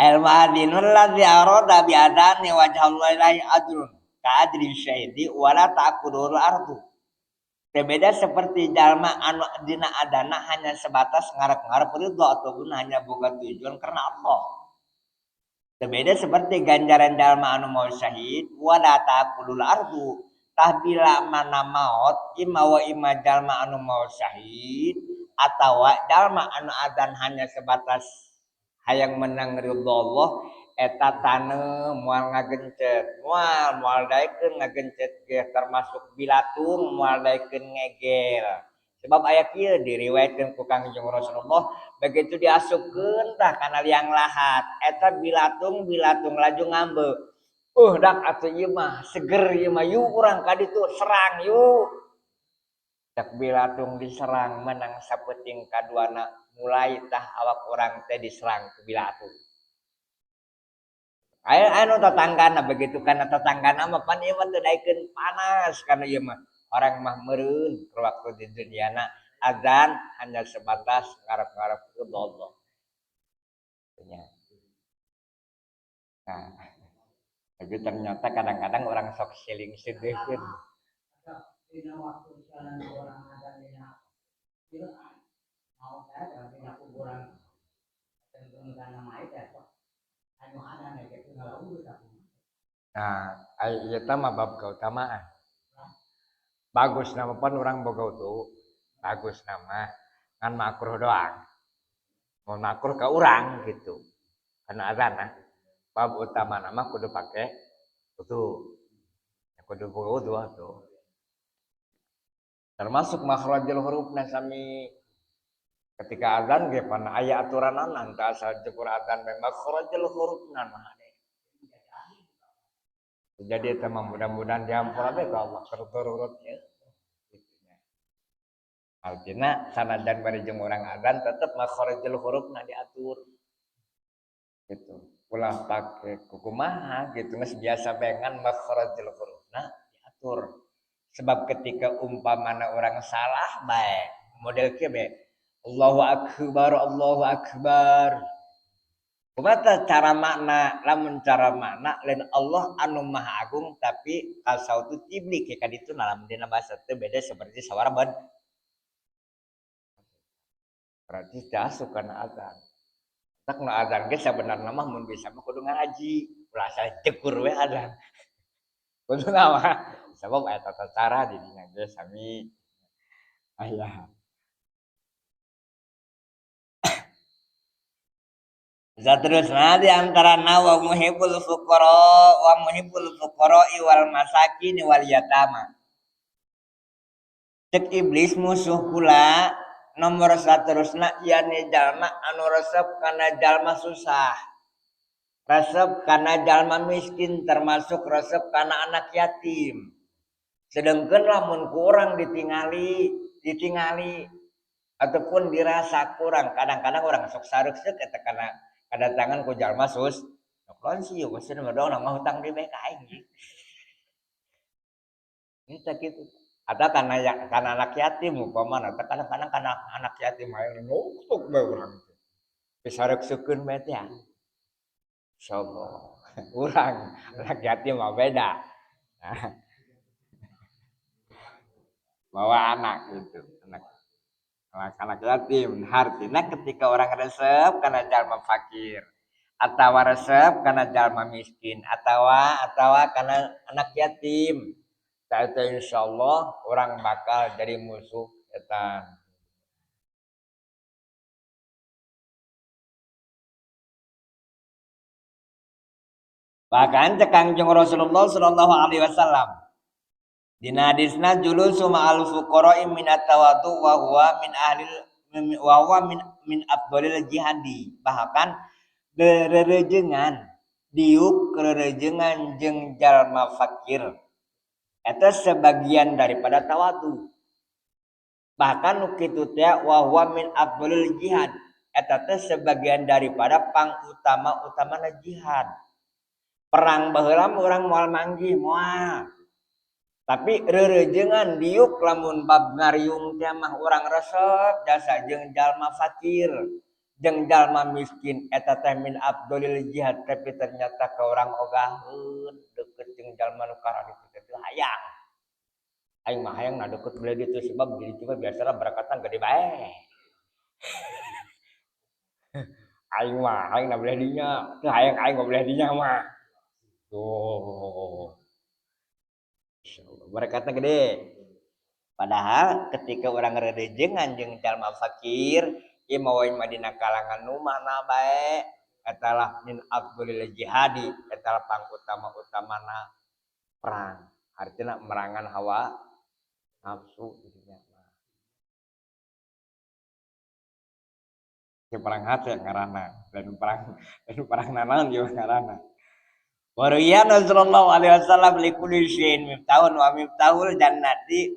Al muadzinul ladzi arada bi adani wajhallahi ajrun ka ajri syahidi wala ta'kulul ardu. Berbeda seperti jalma anu dina adana hanya sebatas ngarep-ngarep ridho ataupun hanya boga tujuan karena Allah. Berbeda seperti ganjaran jalma anu mau syahid wala ta'kulul ardu. Tah bila mana maot ima wa ima jalma anu mau syahid atawa jalma anu adan hanya sebatas hayang menang ridho Allah, eta taneuh moal ngagencet, moal daekeun ngagencet ge, termasuk bilatung moal daekeun ngegel. Sebab aya kieu diriwayatkeun ku Kangjeng Rasulullah, begitu diasupkeun tah kana liang lahat, eta bilatung laju ngambe. Dak atuh ieu mah seger ieu mah, yuk urang ka ditu serang yuk. Cek bilatung diserang menang sapeting kaduana mulai tah awak urang teh diserang ku bilatung. Aya anu tetanggana begitu kana tetanggana mah pan ieu mah teu daekeun panas kana ieu mah. Orang mah meureun keur waktu di duniana azan hanya sebatas ngarep-ngarep ke Allah. Nya. Nah, tapi ternyata kadang-kadang orang sok siling sedeukeun. Dina waktu misalnya orang ada dina mau saya dina kuburan tentu kana mayit ya sok anu ada nih gitu ngalaurus aku. Nah, ai ieu tah mah bab keutamaan. Bagus nama pan orang boga tuh, bagus nama ngan makruh doang. Mau makruh ke urang gitu. Karena azan nah. Bab utama nama kudu pake wudu. Ya, kudu boga wudu atuh. Termasuk makhrajul hurufna sami ketika azan ge pan aya aturanana teu asal jegur azan bae makhrajul hurufna mah. Jadi eta mah mudah-mudahan diampura bae ku Allah turut-turutnya. Artinya sanajan bari jeung urang azan tetep makhrajul hurufna diatur. Gitu. Ulah pake kukumaha gitu geus biasa bae ngan makhrajul hurufna diatur. Sebab ketika umpamana orang salah bae model kieu bae Allahu akbar Allahu akbar. Kumaha cara makna? Lamun cara makna lain Allah anu Maha Agung tapi kasautu tiblik ka ditu lamun dina bahasa teu beda seperti sawara bad. Berarti teu asup kana azan. Tak nu azan ge sabenarna mah mun bisa mah kudu ngaji, ulah asal jegur we azan. Kudu mah sabab aya tata cara di dinya ge sami aya. Saterusna di antara wa muhibbul fuqara wa muhibbul fuqara wal masakin wal yatama. Cek iblis musuh kula nomor saterusna yani jalma anu resep kana jalma susah. Resep kana jalma miskin termasuk resep kana anak yatim. Sedangkan lamun kurang ditingali ataupun dirasa kurang, kadang-kadang orang sok sareuk-seuk eta kana kedatangan ku jalma sus. Lawan sih geus mah dong mah hutang di bae ka aing. Eta kitu. Atau karena ya, karena anak yatim umpamana, atau kadang-kadang karena anak yatim aya nutuk bae urang teh. Disareuk-seukeun bae teh. Insyaallah. Urang anak yatim mah beda. Nah. Bawa anak gitu, anak. Anak yatim. Artinya ketika orang resep karena jalma fakir Atawa resep kana jalma miskin atawa atawa kana anak yatim. Tah eta insyaallah urang bakal jadi musuh setan. Bahkan cek Kangjeng Rasulullah sallallahu alaihi wasallam dina hadisna julusu ma'al fuqara'i min at-tawadu wa huwa min ahlil wa huwa min afdhalil jihadi. Bahkan rerejengan diuk rerejengan jeung jalma fakir eta sebagian daripada tawadu. Bahkan nu kitu teh wa huwa min afdhalil jihad eta teh sebagian daripada pangutama-utamana jihad. Perang baheula mah urang moal manggih moal. Tapi rerejengan diuk lamun bab ngariung teh mah urang resep jasa jeung jalma fakir jeung jalma miskin eta teh min afdhalil jihad, tapi ternyata ka urang ogaheun deukeut jeung jalma nu kararitu teh teu hayang. Aing mah hayang deukeut beli ditu sebab di ditu mah biasana berakatan gede bae. Aing mah hayang na belah dinya, teu hayang aing mah belah dinya mah. Tuh. Insyaallah berakatna gede. Padahal ketika urang rerejengan jeung jalma fakir, ieu mah wae mah dina kalangan nu mana bae, eta lah min afdhalil jihadi, eta lah pangutama-utamana perang. Artina merangan hawa nafsu jadinya mah. Ke perang hate ngaranna, lain perang, lain perang nanaon ieu ngaranna. Waruyan sallallahu alaihi wasallam likulli syai'in miftahun wa miftahul jannati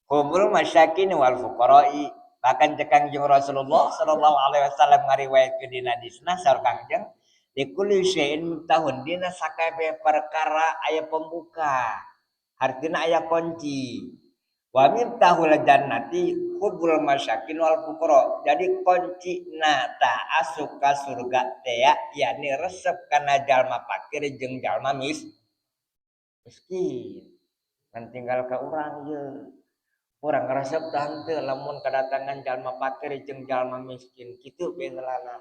humul masakin wal fuqara'i. Bahkan cek Kangjeng Rasulullah sallallahu alaihi wasallam ngariwayatkeun dina hadisna saur Kangjeng likulli syai'in miftahun, dina sakabeh perkara aya pembuka, artina aya kunci. Wa miftahul jannati hubbul masakin wal fuqara. Jadi kunci na ta asup ka surga teh ya, yakni resep kana jalma fakir jeung jalma miskin. Ngan tinggal ka urang ye. Urang resep tah henteu lamun kedatangan jalma fakir jeung jalma miskin kitu bae heulana.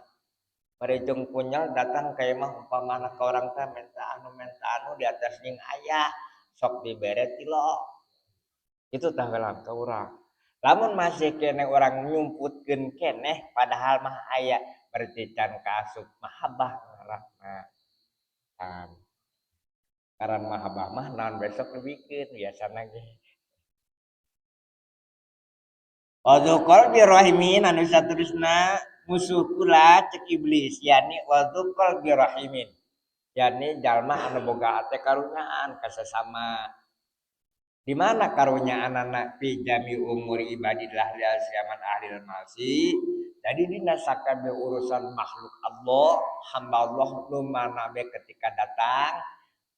Bari jeung kunyal datang ka imah umpamana ka urang teh minta anu di atas ning aya sok dibere tilo. Itu tah heula ka urang. Lamun masih keneh urang nyumputkeun keneh padahal mah aya berarti can kaasup mahabbah ngaranna. Kan. Karan mahabbah mah naon besok dibikeun biasana ge. Wa dzukal birahimin anu saterusna musuh kula cek iblis yakni wa dzukal birahimin yakni jalma anu boga hate karunyaan ka sesama. Di mana karunyaan anak fi jami umuri ibadillah li asyaman ahlil masi. Jadi dina sakabeh urusan makhluk Allah, hamba Allah nu mana be ketika datang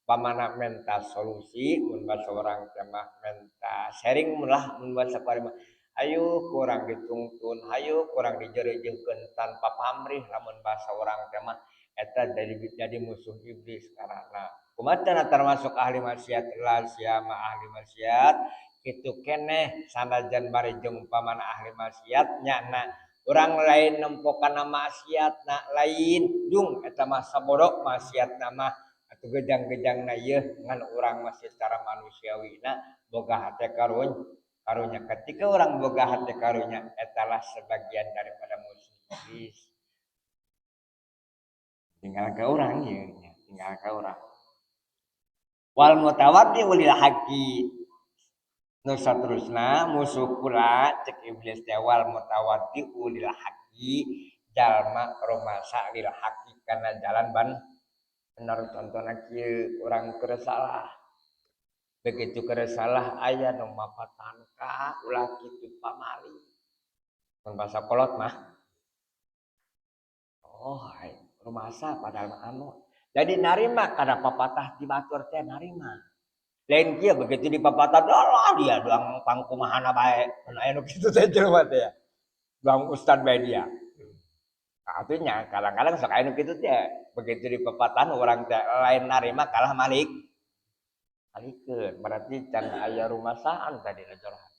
pamana menta solusi, mun bahasa urang teh mah menta sharing lah, mun bahasa kuari mah hayu kurang ditungtun, hayu kurang dijerejeuhkeun tanpa pamrih, lamun bahasa urang teh mah eta jadi musuh iblis karena kumaha cenah termasuk ahli maksiat la siama ahli maksiat kitu keneh sanajan bari jeung umpamana ahli maksiat nyana urang lain nempokan maksiatna lain jung eta mah sabodok maksiatna mah atuh gejang-gejangna ieu ngan urang masih secara manusiawina boga hate karunya. Ketika urang boga hate karunya eta lah sebagian daripada musuh iblis. Tinggal ke urang ieu nya, tinggal ke urang. Wal mutawaddi ulil haqqi. Nu saterusna musuh kula cek iblis teh wal mutawaddi ulil haqqi jalma rumasa lil haqqi kana jalan ban bener. Contohna kieu urang keur salah. Begitu keur salah aya nu mapatan ka ulah kitu pamali. Mun basa kolot mah. Oh, ai rumasa padahal mah anu. Jadi narima kada papatah di batur teh narima. Lain kieu begitu dipapatah lah dia doang pangkumahana bae. Mun aya nu kitu teh jelema teh ya. Doang ustad bae dia. Artinya kadang-kadang sok aya nu kitu teh begitu dipapatahan urang teh lain narima kalah malik. Malikeun berarti can aya rumasaan tadi curhat.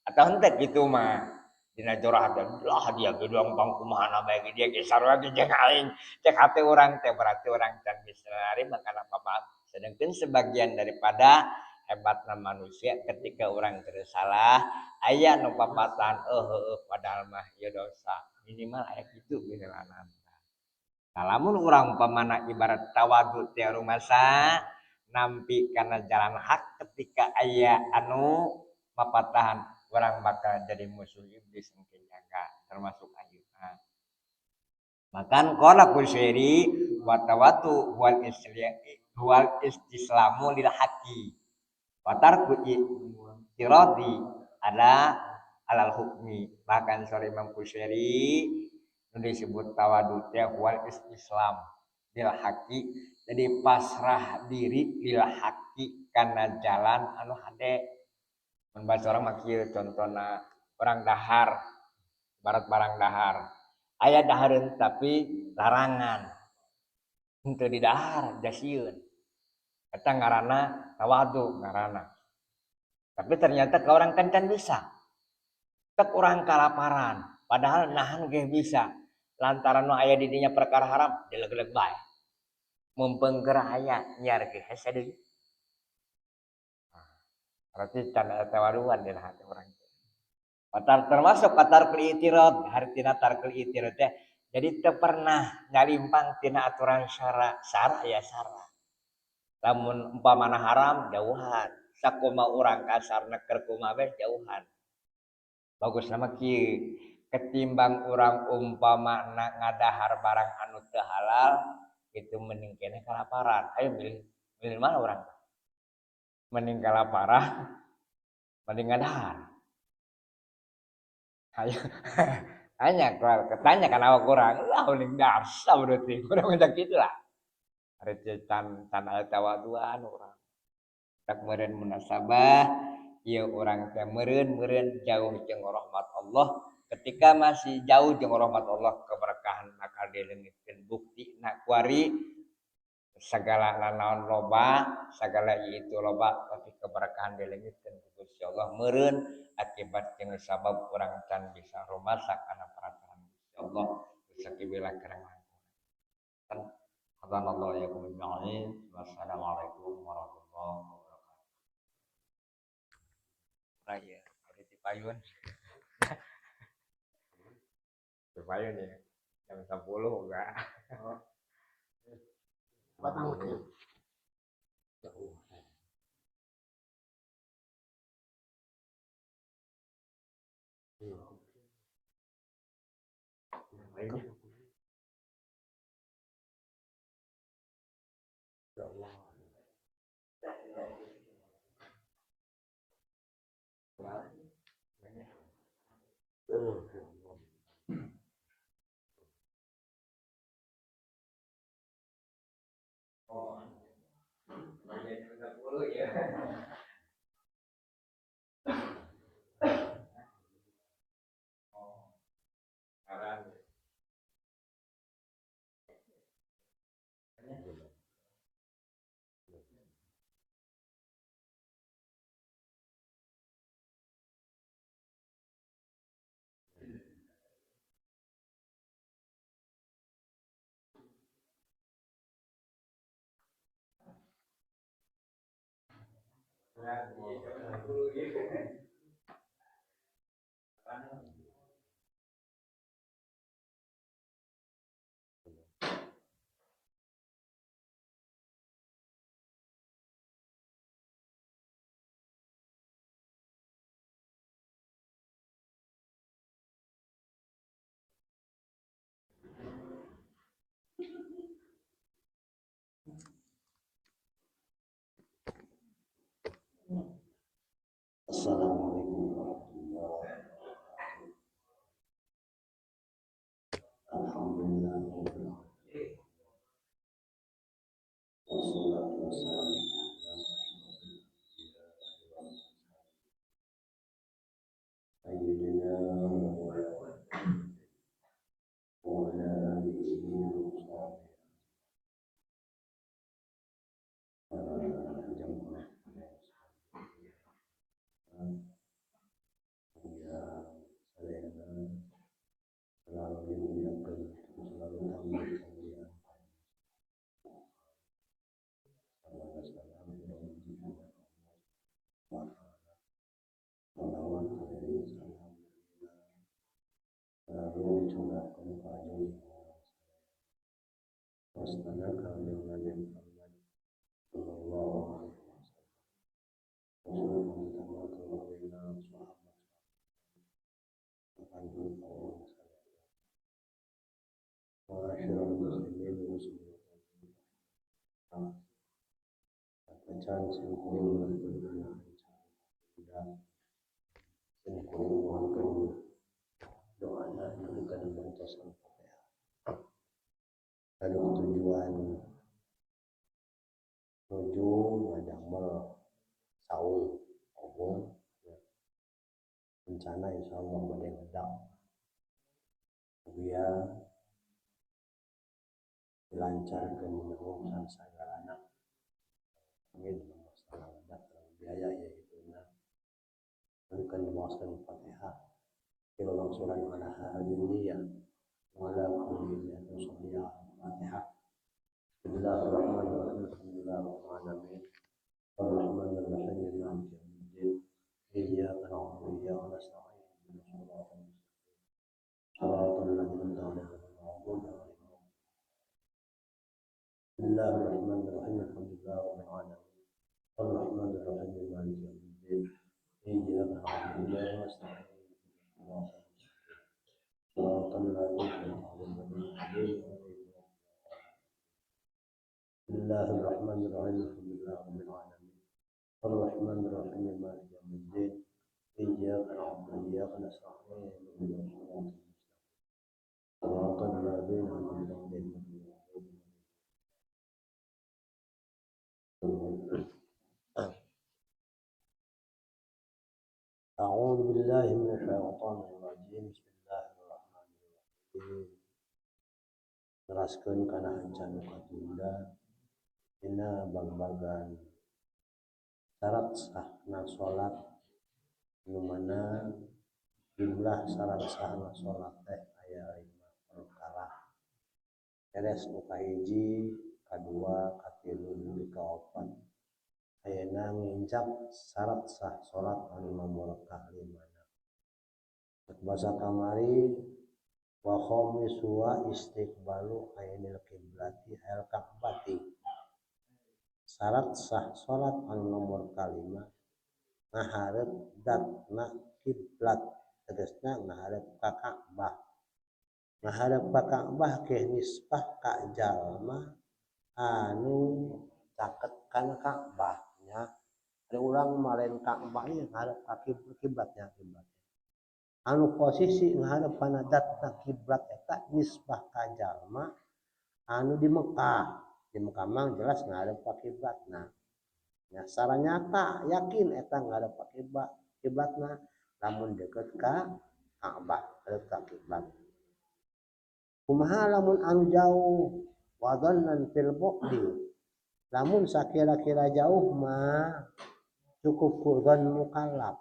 Atau henteu kitu mah. Dina jorah lah dia gedoang pangkumaha bae dia ge sarua ge jeung aing. Cek hate urang teh berarti urang can bisa narima kana apa. Sedangkan sebagian daripada hebatna manusia ketika orang salah aya nu papatahan heueuh padahal mah ieu dosa minimal aya kitu misalna. Nah, lamun urang umpamana ibarat tawadu teh rumasa nampi kana jalan hak ketika aya anu papatahan urang bakal jadi musuh iblis mungkin jaga termasuk ayeuna. Bahkan qala Qusyairi wa tawadu wal wal istislamu lil haqi wa tarku i'tiradi ada alal hukmi. Bahkan sore Imam Qusyairi nu disebut tawadu teh wal istislam lil haqi, jadi pasrah diri lil haqi kana jalan anu hade. Mun baca orang mah kieu contona orang dahar, barat barang dahar. Aya dahareun tapi larangan. Henteu didahar jasieun. Eta ngaranna tawadu ngaranna. Tapi ternyata ka orang kan can bisa. Tek urang kalaparan, padahal nahan ge bisa. Lantaran nu aya di dinya perkara haram dileg-leg bae. Mumpung keur aya nyiar ge hese deui. Berarti can aya tawaduan dina hati urang. Patar termasuk patar i'tirad, hartina tarkul i'tirad teh. Jadi teu pernah nyalimpang tina aturan syara, syara ya syara. Lamun umpamana haram jauhan, sakuma urang kasar neker kumaha bae jauhan. Bagus nama kieu, ketimbang urang umpamana ngadahar barang anu teu halal, itu mending keneh kalaparan. Ayo milih mana urang? Mending kalaparan, mending ngadahar. Ayo, tanya, kalau ketanya kan awak kurang, lah mending dahar berarti, kurang macam gitu lah. Ada can aya tawaduan urang. Tak meureun munasabah, ieu urang teh meureun jauh jeung rahmat Allah. Ketika masih jauh jeung rahmat Allah, keberkahan bakal dileungitkeun bukti na kuari segala nanaon loba, segala itu loba, tapi keberkahan dileungitkeun ku Gusti Allah meureun akibat jeung sabab urang can bisa rumasa kana peraturan Gusti Allah. Sakieu kerang langkung. Hadanallahu wa iyyakum ajma'in. Wassalamualaikum warahmatullahi wabarakatuh. Raya, abdi ti payun. Ti payun ya. Jam 10 enggak. Batang lagi. Ya Allah. Oh, bagian 10 ya. Oh, sekarang. Assalamualaikum warahmatullahi wabarakatuh. Alhamdulillah. Wassalatu wassalamu ala sayyidina wa ala alihi wa sahbihi. Jamaah ya, saya Saacan sim kuring nuhunkeun kana budak, sim kuring nuhunkeun doana, nuhunkeun bantosan Fatihah. Gaduh tujuan nuju ngadamel saung obong ya. Rencana insyaallah bade ngedak mugia dilancarkeun dina urusan sagalana, amin. Masalah ngedak biaya ya itu nah nuhunkeun diwaoskeun Fatihah ila langsuran ala hadhihi niyyah wa ala kulli niyatin sholihah. Fatihah. Bismillahirrahmanirrahim. Alhamdulillahirabbil alamin. Arrahmanirrahim. Maliki yaumiddin. Iyyaka na'budu wa iyyaka nasta'in. Ihdinas siratal mustaqim. Siratal ladzina an'amta 'alaihim ghairil maghdubi 'alaihim. Bismillahirrahmanirrahim. Alhamdulillahirabbil alamin. Arrahmanirrahim. Maliki yaumiddin. Iyyaka na'budu wa iyyaka nasta'in. Ihdinas siratal mustaqim. Siratal ladzina an'amta 'alaihim ghairil. Bismillahirrahmanirrahim. Alhamdulillahirabbil alamin. Arrahmanirrahim. Maliki yaumiddin. Iyyaka na'budu wa iyyaka nasta'in. Ihdinas siratal mustaqim. Siratal ladzina an'amta 'alaihim. A'udzu billahi minasyaitonir rajim. Bismillahirrahmanirrahim. Neraskeun kana hanca nu katunda dina bagbagan syarat sahna salat, nu mana jumlah syarat sahna salat teh aya 5 perkara. Beres nu kahiji, kadua, katilu, dugi kaopat. Ayeuna nginjak syarat sah salat anu nomor kalimana. Basa kamari wa khamisuwa istiqbalu ainil qiblati al ka'bati. Syarat sah salat anu nomor kalima ngaharep datna kiblat, tegasna ngaharep ka Ka'bah. Ngaharep ka Ka'bah ke nisbah ka jalma anu caket kana Ka'bah nya. Ada urang mah lain Ka'bah ieu ngaharep ka kiblatnya, kiblat. Anu posisi ngaharep kana datna kiblat eta nisbah ka jalma anu di Mekah. Di Mekah mah jelas ngaharep ka kiblatna. Ya, secara nyata yakin eta ngaharep ka kiblatna lamun deket ka Ka'bah, deket ka kiblat. Kumaha lamun anu jauh wa dhannan fil bu'di. Lamun sakira-kira jauh mah cukup ku dzan mukallaf.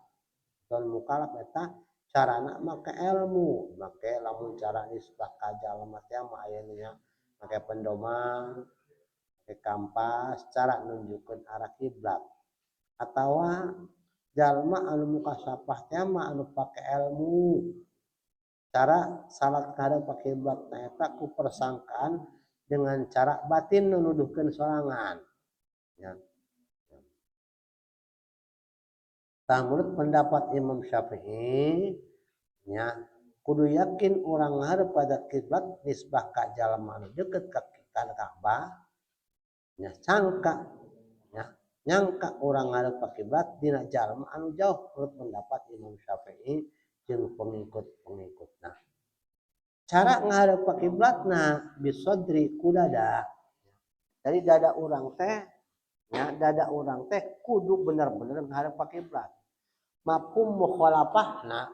Dzan mukallaf eta carana make ilmu, make lamun cara nisbah ka jalma teh mah aya nya make pendoma, make kampas, cara nunjukkeun arah kiblat. Atawa jalma anu mukasapah teh mah anu pake ilmu. Cara salat kada pake kiblat na eta ku persangkaan dengan cara batin nuduhkeun sorangan. Ya. Tah menurut pendapat Imam Syafi'i nya kudu yakin urang ngarep pada kiblat nisbah ka jalma anu deket ka Ka'bah nya cangka nya nyangka urang ngarep ka kiblat dina jalma anu jauh menurut pendapat Imam Syafi'i jeung pengikut-pengikutna. Cara ngarep ka kiblatna bisodri ku dada. Jadi dada urang teh nya dada urang teh kudu bener-bener ngarep ka kiblat. Mafhum mukhalafahna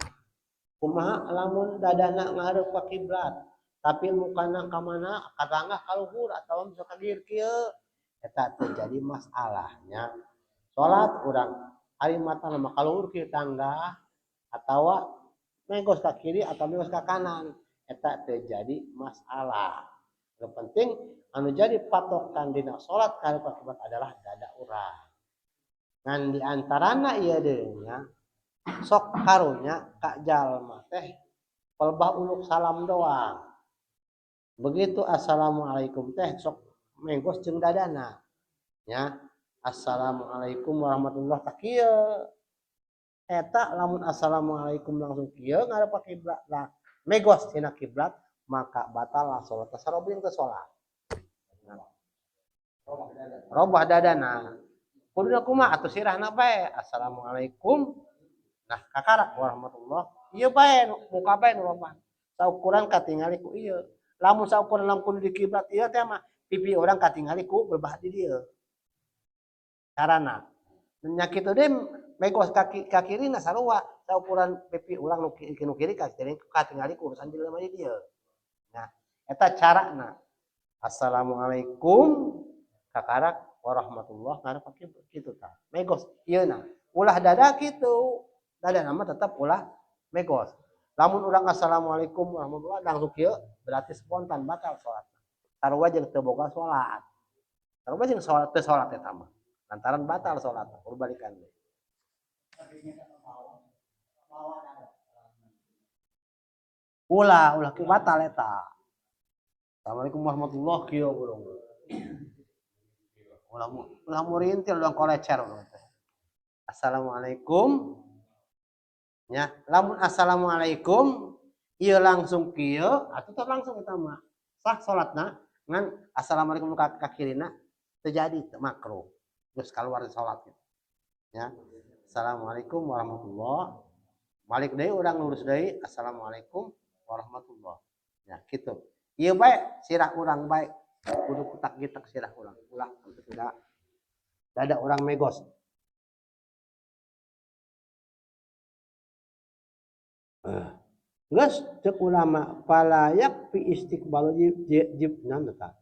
kumaha lamun dadana ngarep ka kiblat tapi mukana ka mana ka tangah ka luhur atawa bisa ka dieu kieu eta terjadi masalahnya. Salat urang ari matana mah ka luhur kieu tangga atawa mengos ka kiri atau mengos ka kanan eta terjadi masalah. Yang penting anu jadi patokan dina salat ka ngarep ka kiblat adalah dada urang. Ngan di antarana ieu deui nya sok karunya ka jalma teh pelbah uluk salam doang. Begitu assalamualaikum teh sok menggos jeung dadana. Nya assalamualaikum warahmatullahi tah kieu. Eta lamun assalamualaikum langsung kieu ngarep ka kiblat lah megos tina kiblat maka batal lah salat. Sarobling teh salat. Robah dadana. Kuduna kumaha atuh sirahna bae? Assalamualaikum. Nah, kakarak warahmatullah. Ieu bae muka bae nu robah. Saukuran katingali ku ieu. Lamun saukuran lamun kudu di kiblat ieu teh mah pipi urang katingali ku berbah di dieu. Carana. Nya kitu deui megos ka kirina sarua saukuran pipi urang nu kiri katingali ku urusan jelema di dieu. Nah, eta carana. Assalamualaikum kakarak warahmatullah ngarep kitu tah. Megos ieu na. Ulah dada kitu. Dada nama tetap ulah megos. Lamun urang assalamualaikum warahmatullah langsung kieu berarti spontan batal salat. Sarua jeung teu boga salat. Sarua jeung salat teu salat eta mah. Lantaran batal salat, kudu balikan deui. Ulah kieu batal eta. Assalamualaikum warahmatullahi kieu urang. Ulah murintil urang kolecer urang teh. Assalamualaikum. Nya, lamun assalamualaikum ieu langsung kieu atuh teh langsung eta mah. Sah salatna ngan assalamualaikum ka kirina teu jadi teu makruh. Geus kaluar salat gitu. Ya. Assalamualaikum warahmatullah. Balik deui urang lurus deui assalamualaikum warahmatullah. Ya kitu. Ieu bae sirah urang bae kudu kutak-gitak sirah urang. Ulah sampai tidak dada urang megos. Geus ceuk ulama falayak fi istiqbal jib naon eta?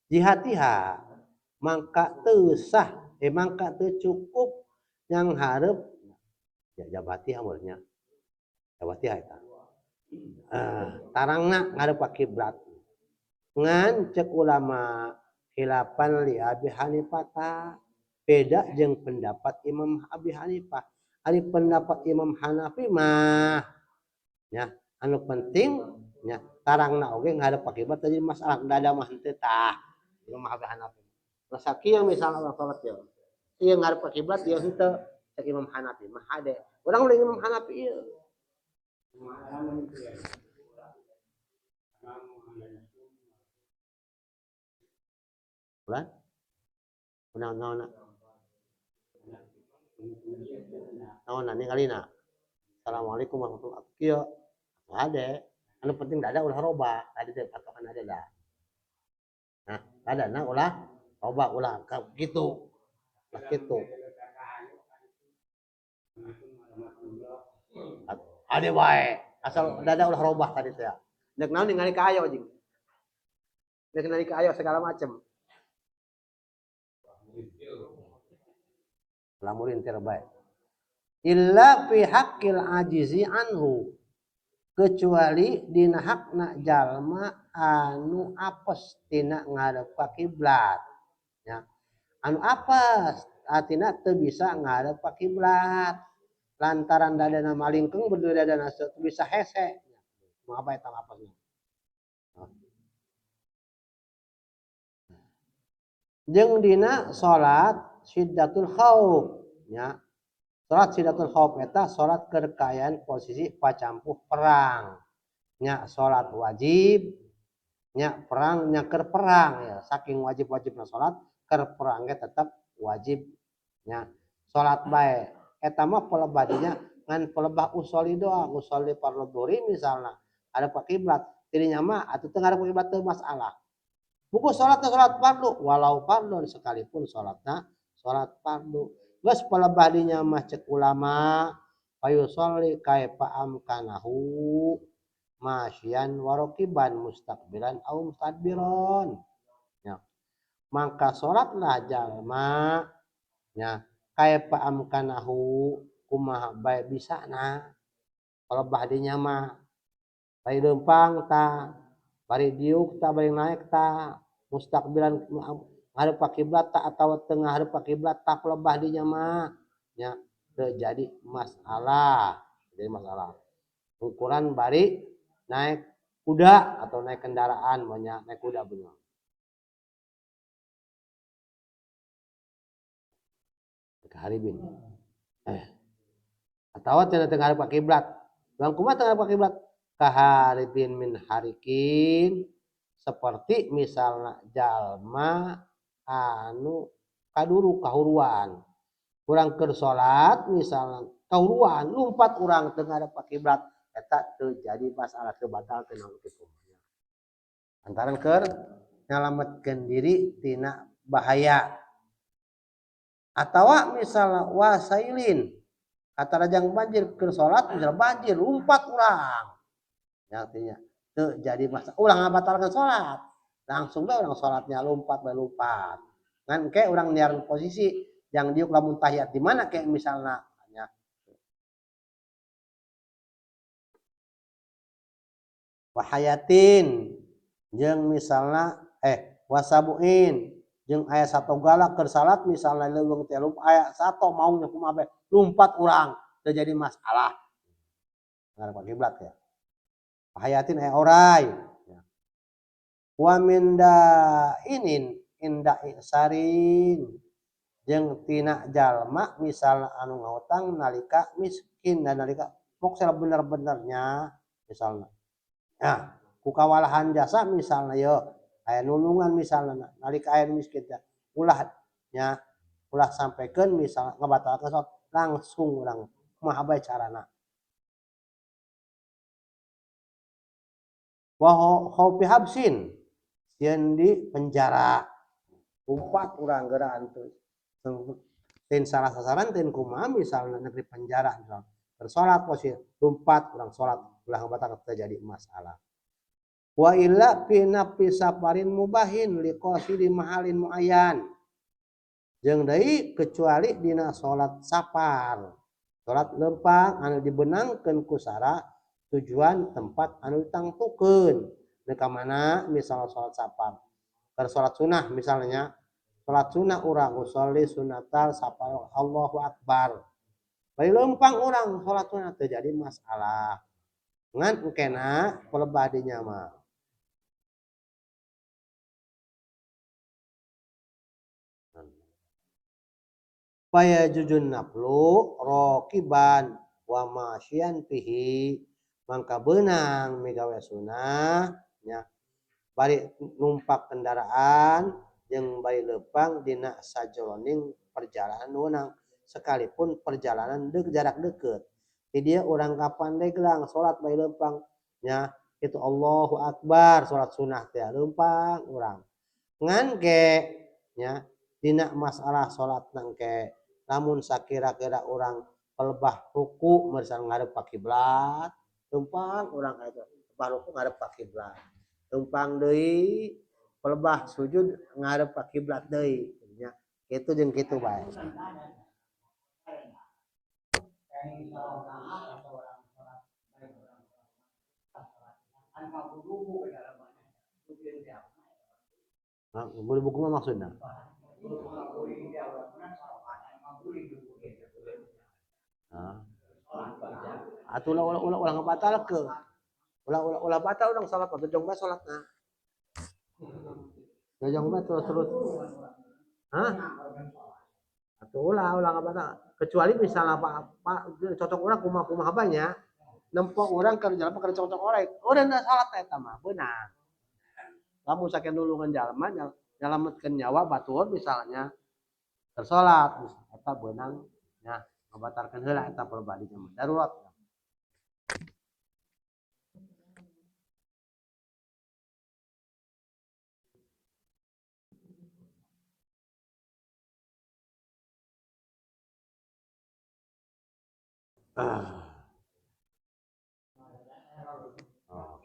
Jihatiha mangka teu sah, mangka teu cukup yang hareup ya jabatiha meureunnya. Jabatiha eta. Tarangna ngareup ka kiblat. Ngan ceuk ulama khilafan li Abi Hanifah beda jeung pendapat Imam Abi Hanifah. Ari pendapat Imam Hanafi mah nya anu penting nya tarangna oge ngadep ka kiblat jadi masalah dada mah henteu tah. Imam Abi Hanafi. Masa kieu misalna urang salat ieu. Ieu ngadep ka kiblat ieu henteu cek Imam Hanafi mah hade. Urang ulah Imam Hanafi ieu. Ulah? Kunaon naonna? Naonna ningalina? Assalamualaikum warahmatullahi wabarakatuh. Kieu hade. Anu penting dada ulah robah. Tadi teh patokan ada dah. Nah, dadana ulah robah ulah kitu. Ulah kitu. Ade wae. Asal dada ulah robah tadi teh. Dek naon ningali ka ayo jeung. Dek ningali ka ayo segala macem. Lamurin terbaik. Illa fi haqqil ajizi anhu. Kecuali dina hakna jalma anu apes tina ngadep ka kiblat. Ya. Anu apes artina teu bisa ngadep ka kiblat. Lantaran dadana malingkeung berdua dadana teu bisa hese. Mengapa eta apesna? Jeung dina salat syiddatul khauf nya. Salat syiddatul khauf eta salat keur kaayaan posisi pacampuh perang. Nya salat wajib nya perang nya keur perang ya. Saking wajib-wajibna salat keur perang ge tetep wajib nya. Salat bae eta mah pelebah dinya ngan pelebah usoli doang, usoli fardhu dhuhri misalna ada ka kiblat dirinya mah atuh teu ngarep ka kiblat teu masalah. Buku salatna salat fardu walau fardhu sekalipun salatna salat fardu. Geus pelebah dinya mah cek ulama fayusolli kaifa amkanahu masyian warokiban mustaqbilan au mustadbiron. Ya. Maka salatlah jalma nya kaifa amkanahu kumaha bae bisana. Pelebah dinya mah bari leumpang ta, bari diuk ta, bari naek ta, mustaqbilan ngadep ka kiblat ta atawa teu ngadep ka kiblat ta pelebah dinya mah nya teu jadi masalah. Jadi masalah. Ukuran bari naik kuda atau naik kendaraan banyak naik kuda bener. Keharibin. Atawa teu ngadep ka kiblat. Bang kumaha teu ngadep ka kiblat? Kaharibin min harikin seperti misalna jalma anu Kaduru kahuruan. Urang keur salat misalnya kahuruan lumpat urang teu ngadep ka kiblat eta teu jadi masalah teu batal teu naon kitu. Lantaran keur nyalametkeun diri tina bahaya. Atawa misalnya wasailin katarajang banjir keur salat misalnya banjir lumpat urang. Ya artinya teu jadi masalah ulah ngabatalkeun salat. Langsung bae urang salatnya lumpat bae lumpat. Ngan ke urang niaran posisi yang diuk lamun tahiyat di mana kayak misalnya ya. Wahayatin jeung misalnya wasabuin jeung aya satu galak keur salat misalnya leuweung teh aya satu maungnya kumaha bae lumpat urang teu jadi masalah. Ngarep kiblat ya. Wahayatin aya orai. Ya. Wa min dainin inda isarin jeung tina jalma misalna anu ngahutang nalika miskin dan nalika moksel bener-benernya misalna. Nah, ku kawalahan jasa misalna ye aya nulungan misalna nalika aya miskin teh ulah nya ulah sampaikan misalna ngabatalkeun salat langsung urang kumaha bae carana. Wa khaufi habsin sieun di penjara umpat urang geura antu tin salah sasaran tin kumaha misalna negeri penjara misalna bersolat posisi lumpat urang salat ulah ngabatalkeun terjadi masalah. Wa illa fi nafsi safarin mubahin liqasidi mahalin muayyan jeung deui kecuali dina salat safar salat lempang anu dibenangkeun ku sara tujuan tempat anu ditangtukeun deuk ka mana misalna salat safar keur salat sunah misalnya salat sunah urang usolli sunnatal safar Allahu akbar bari lempang urang salat sunah teu jadi masalah ngan engkena pelebah dinya mah. Faya jujun naflu rokiban wa masyian fihi mangka beunang migawe sunah nya bari numpak kendaraan jeung bari leumpang dina sajroning perjalanan weunang sekalipun perjalanan jarak deukeut. Di dia urang ka Pandeglang salat bari leumpang nya itu Allahu akbar salat sunah teh leumpang urang. Ngan ge nya dina masalah salat nangke lamun sakira-kira urang pelebah ruku misalnya ngadep ka kiblat leumpang urang ka itu pelebah ruku ngadep ka kiblat leumpang deui pelebah sujud ngadep ka kiblat deui nya kitu jeung kitu bae. Nah, buku mah maksudna. Nah. Atuh ulah ulah ulah ngabatalkeun. Ulah ulah ulah batal urang salat atuh jong bae salatna. Jong bae terus terus. Hah? Atuh ulah ulah ngabatal. Kecuali misalnya apa cocok urang kumaha-kumaha banyak nempok urang keur jalma keur cocok orek. Urang da salat eta mah beunang. Lamun saking nulungan jalma nyalametkeun nyawa batur misalnya keur salat eta beunang nya ngabatalkeun heula eta pribadi mah darurat. Ah. Oh.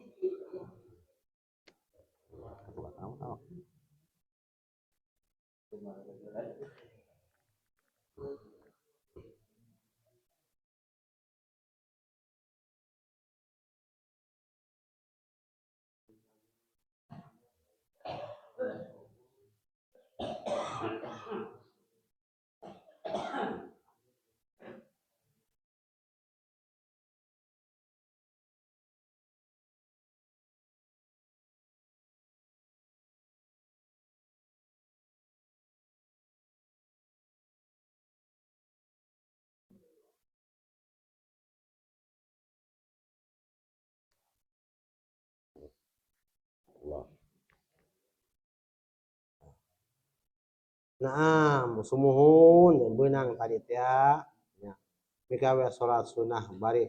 Naam, sumuhun beunang tadi teh nya. Migawe salat sunah bari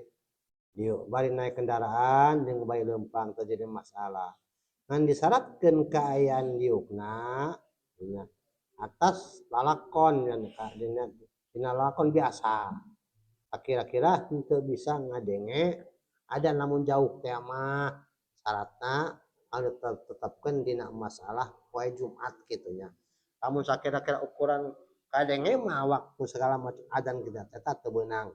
dieu, bari naik kendaraan jeung bari leumpang terjadi masalah. Ngan disyaratkeun kaayaan diukna nya atas lalakon nya dina dina lalakon biasa. Kira-kira henteu bisa ngadenge ada namun jauh teh mah syaratna anu tetepkeun dina masalah poe Jumat kitu nya. Lamun sakira-kira ukuran kadenge mah waktu segala macam adzan kita eta teu beunang.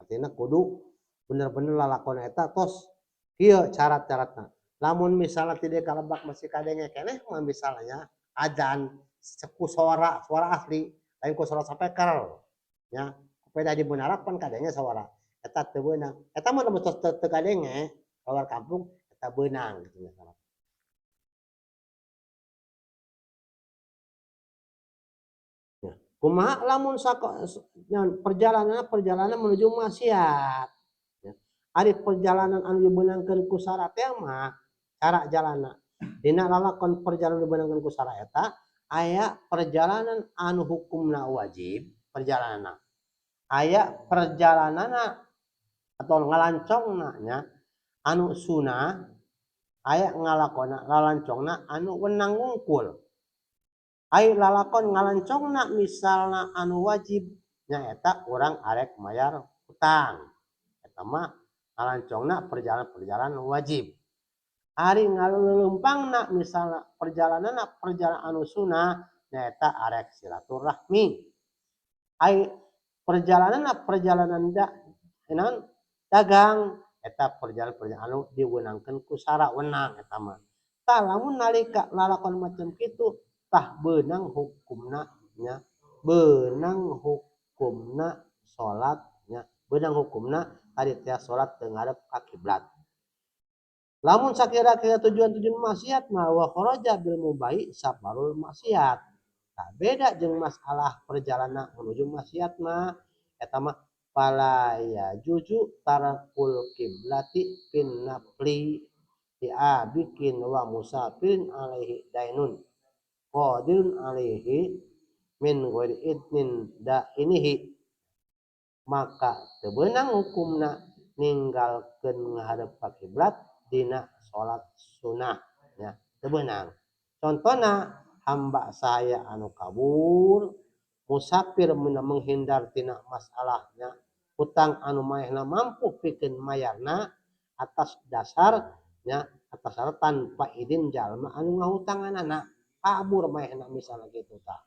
Artinya kudu bener-bener lalakon eta tos kieu syarat-syaratna. Lamun misalnya tidak kalebak masih kadenge keneh mah misalnya adzan ku suara suara asli lain ku suara speaker nya, beda di menara pan kadenge suara eta teu beunang. Eta mah lamun tos teu kadenge keluar kampung eta beunang gitu misalnya. Ya. Kumaha lamun sako perjalanan perjalanan menuju maksiat ya. Ari perjalanan anu dibeunangkeun ku syarat teh mah cara jalana dina lalakon perjalanan dibeunangkeun ku syarat eta aya perjalanan anu hukumna wajib perjalanan, aya perjalanan atau ngalancongna nya anu sunah, aya ngalakona lalancongna anu wenang wungkul. Ai lalakon ngalancongna misalna anu wajib nyaeta urang arek mayar hutang, eta mah ngalancongna perjalanan-perjalanan wajib. Ari ngaleumpangna misalna perjalanan perjalanan anu sunah nyaeta arek silaturahmi. Ai perjalanan perjalanan da naon dagang eta perjalanan-perjalanan anu diwenangkeun ku sara wenang eta mah. Tah lamun nalika lalakon macam kitu tah beunang hukumna nya, beunang hukumna salat nya, beunang hukumna tadi teh salat teu ngadep ka kiblat. Lamun sakira-kira tujuan-tujuan maksiat mah wa kharaja bil mubahi safarul maksiat. Tah beda jeung masalah perjalanan menuju maksiat mah eta mah fala yajuzu tarkul kiblati fin nafli li abikin wa musafirin alaihi dainun qadirun alaihi min ghairi idnin dainihi, maka teu beunang hukumna ninggalkeun ngadep ka kiblat dina salat sunah nya, teu beunang. Contona hamba saya anu kabur musafir menghindar tina masalahnya hutang anu manehna mampu pikeun mayarna atas dasarnya atas dasar tanpa izin jalma anu ngahutanganana kabur manehna misalnya gitu tah.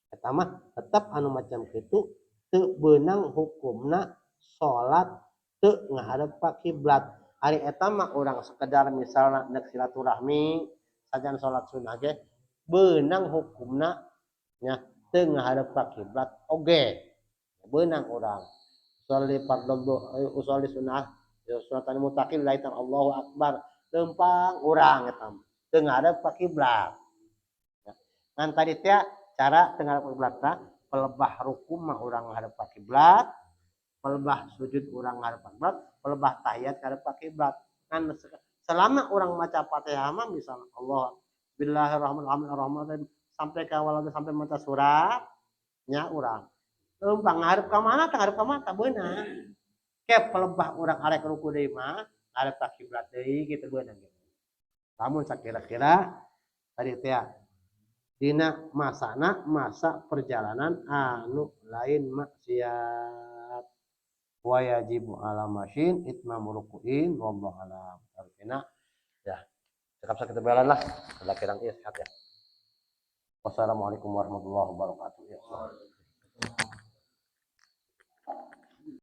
Eta mah tetep anu macam kitu teu beunang hukumna salat teu ngadep ka kiblat. Ari eta mah urang sekedar misalna nek silaturahmi sajan salat sunah ge beunang hukumna nya teu ngadep ka kiblat oge beunang urang usolli fardhu usolli sunah ya sunatan mutaqil laitan Allahu akbar lempang urang eta teu ngadep ka kiblat. Ngan tadi teh cara teu ngadep ka kiblat tah pelebah ruku mah urang ngadep ka kiblat, pelebah sujud urang ngadep ka kiblat, pelebah tahiyat ngadep ka kiblat. Ngan selama urang maca Fatihah mah misalnya Allah bismillahirrahmanirrahim sampai ka awal sampai maca surat nya urang lempang ngadep ka mana teh ngadep ka mana tah beunang. Ke pelebah urang arek ruku deui mah ngadep ka kiblat deui kitu beunang gitu. Lamun sakira-kira tadi teh dina masana masa perjalanan anu lain maksiat wa yajibu ala masyin itmamu ruku'in wallahu alam. Artinya ya cekap sakitu bae lah ada kirang ieu sehat ya. Wassalamualaikum warahmatullahi wabarakatuh. Ya.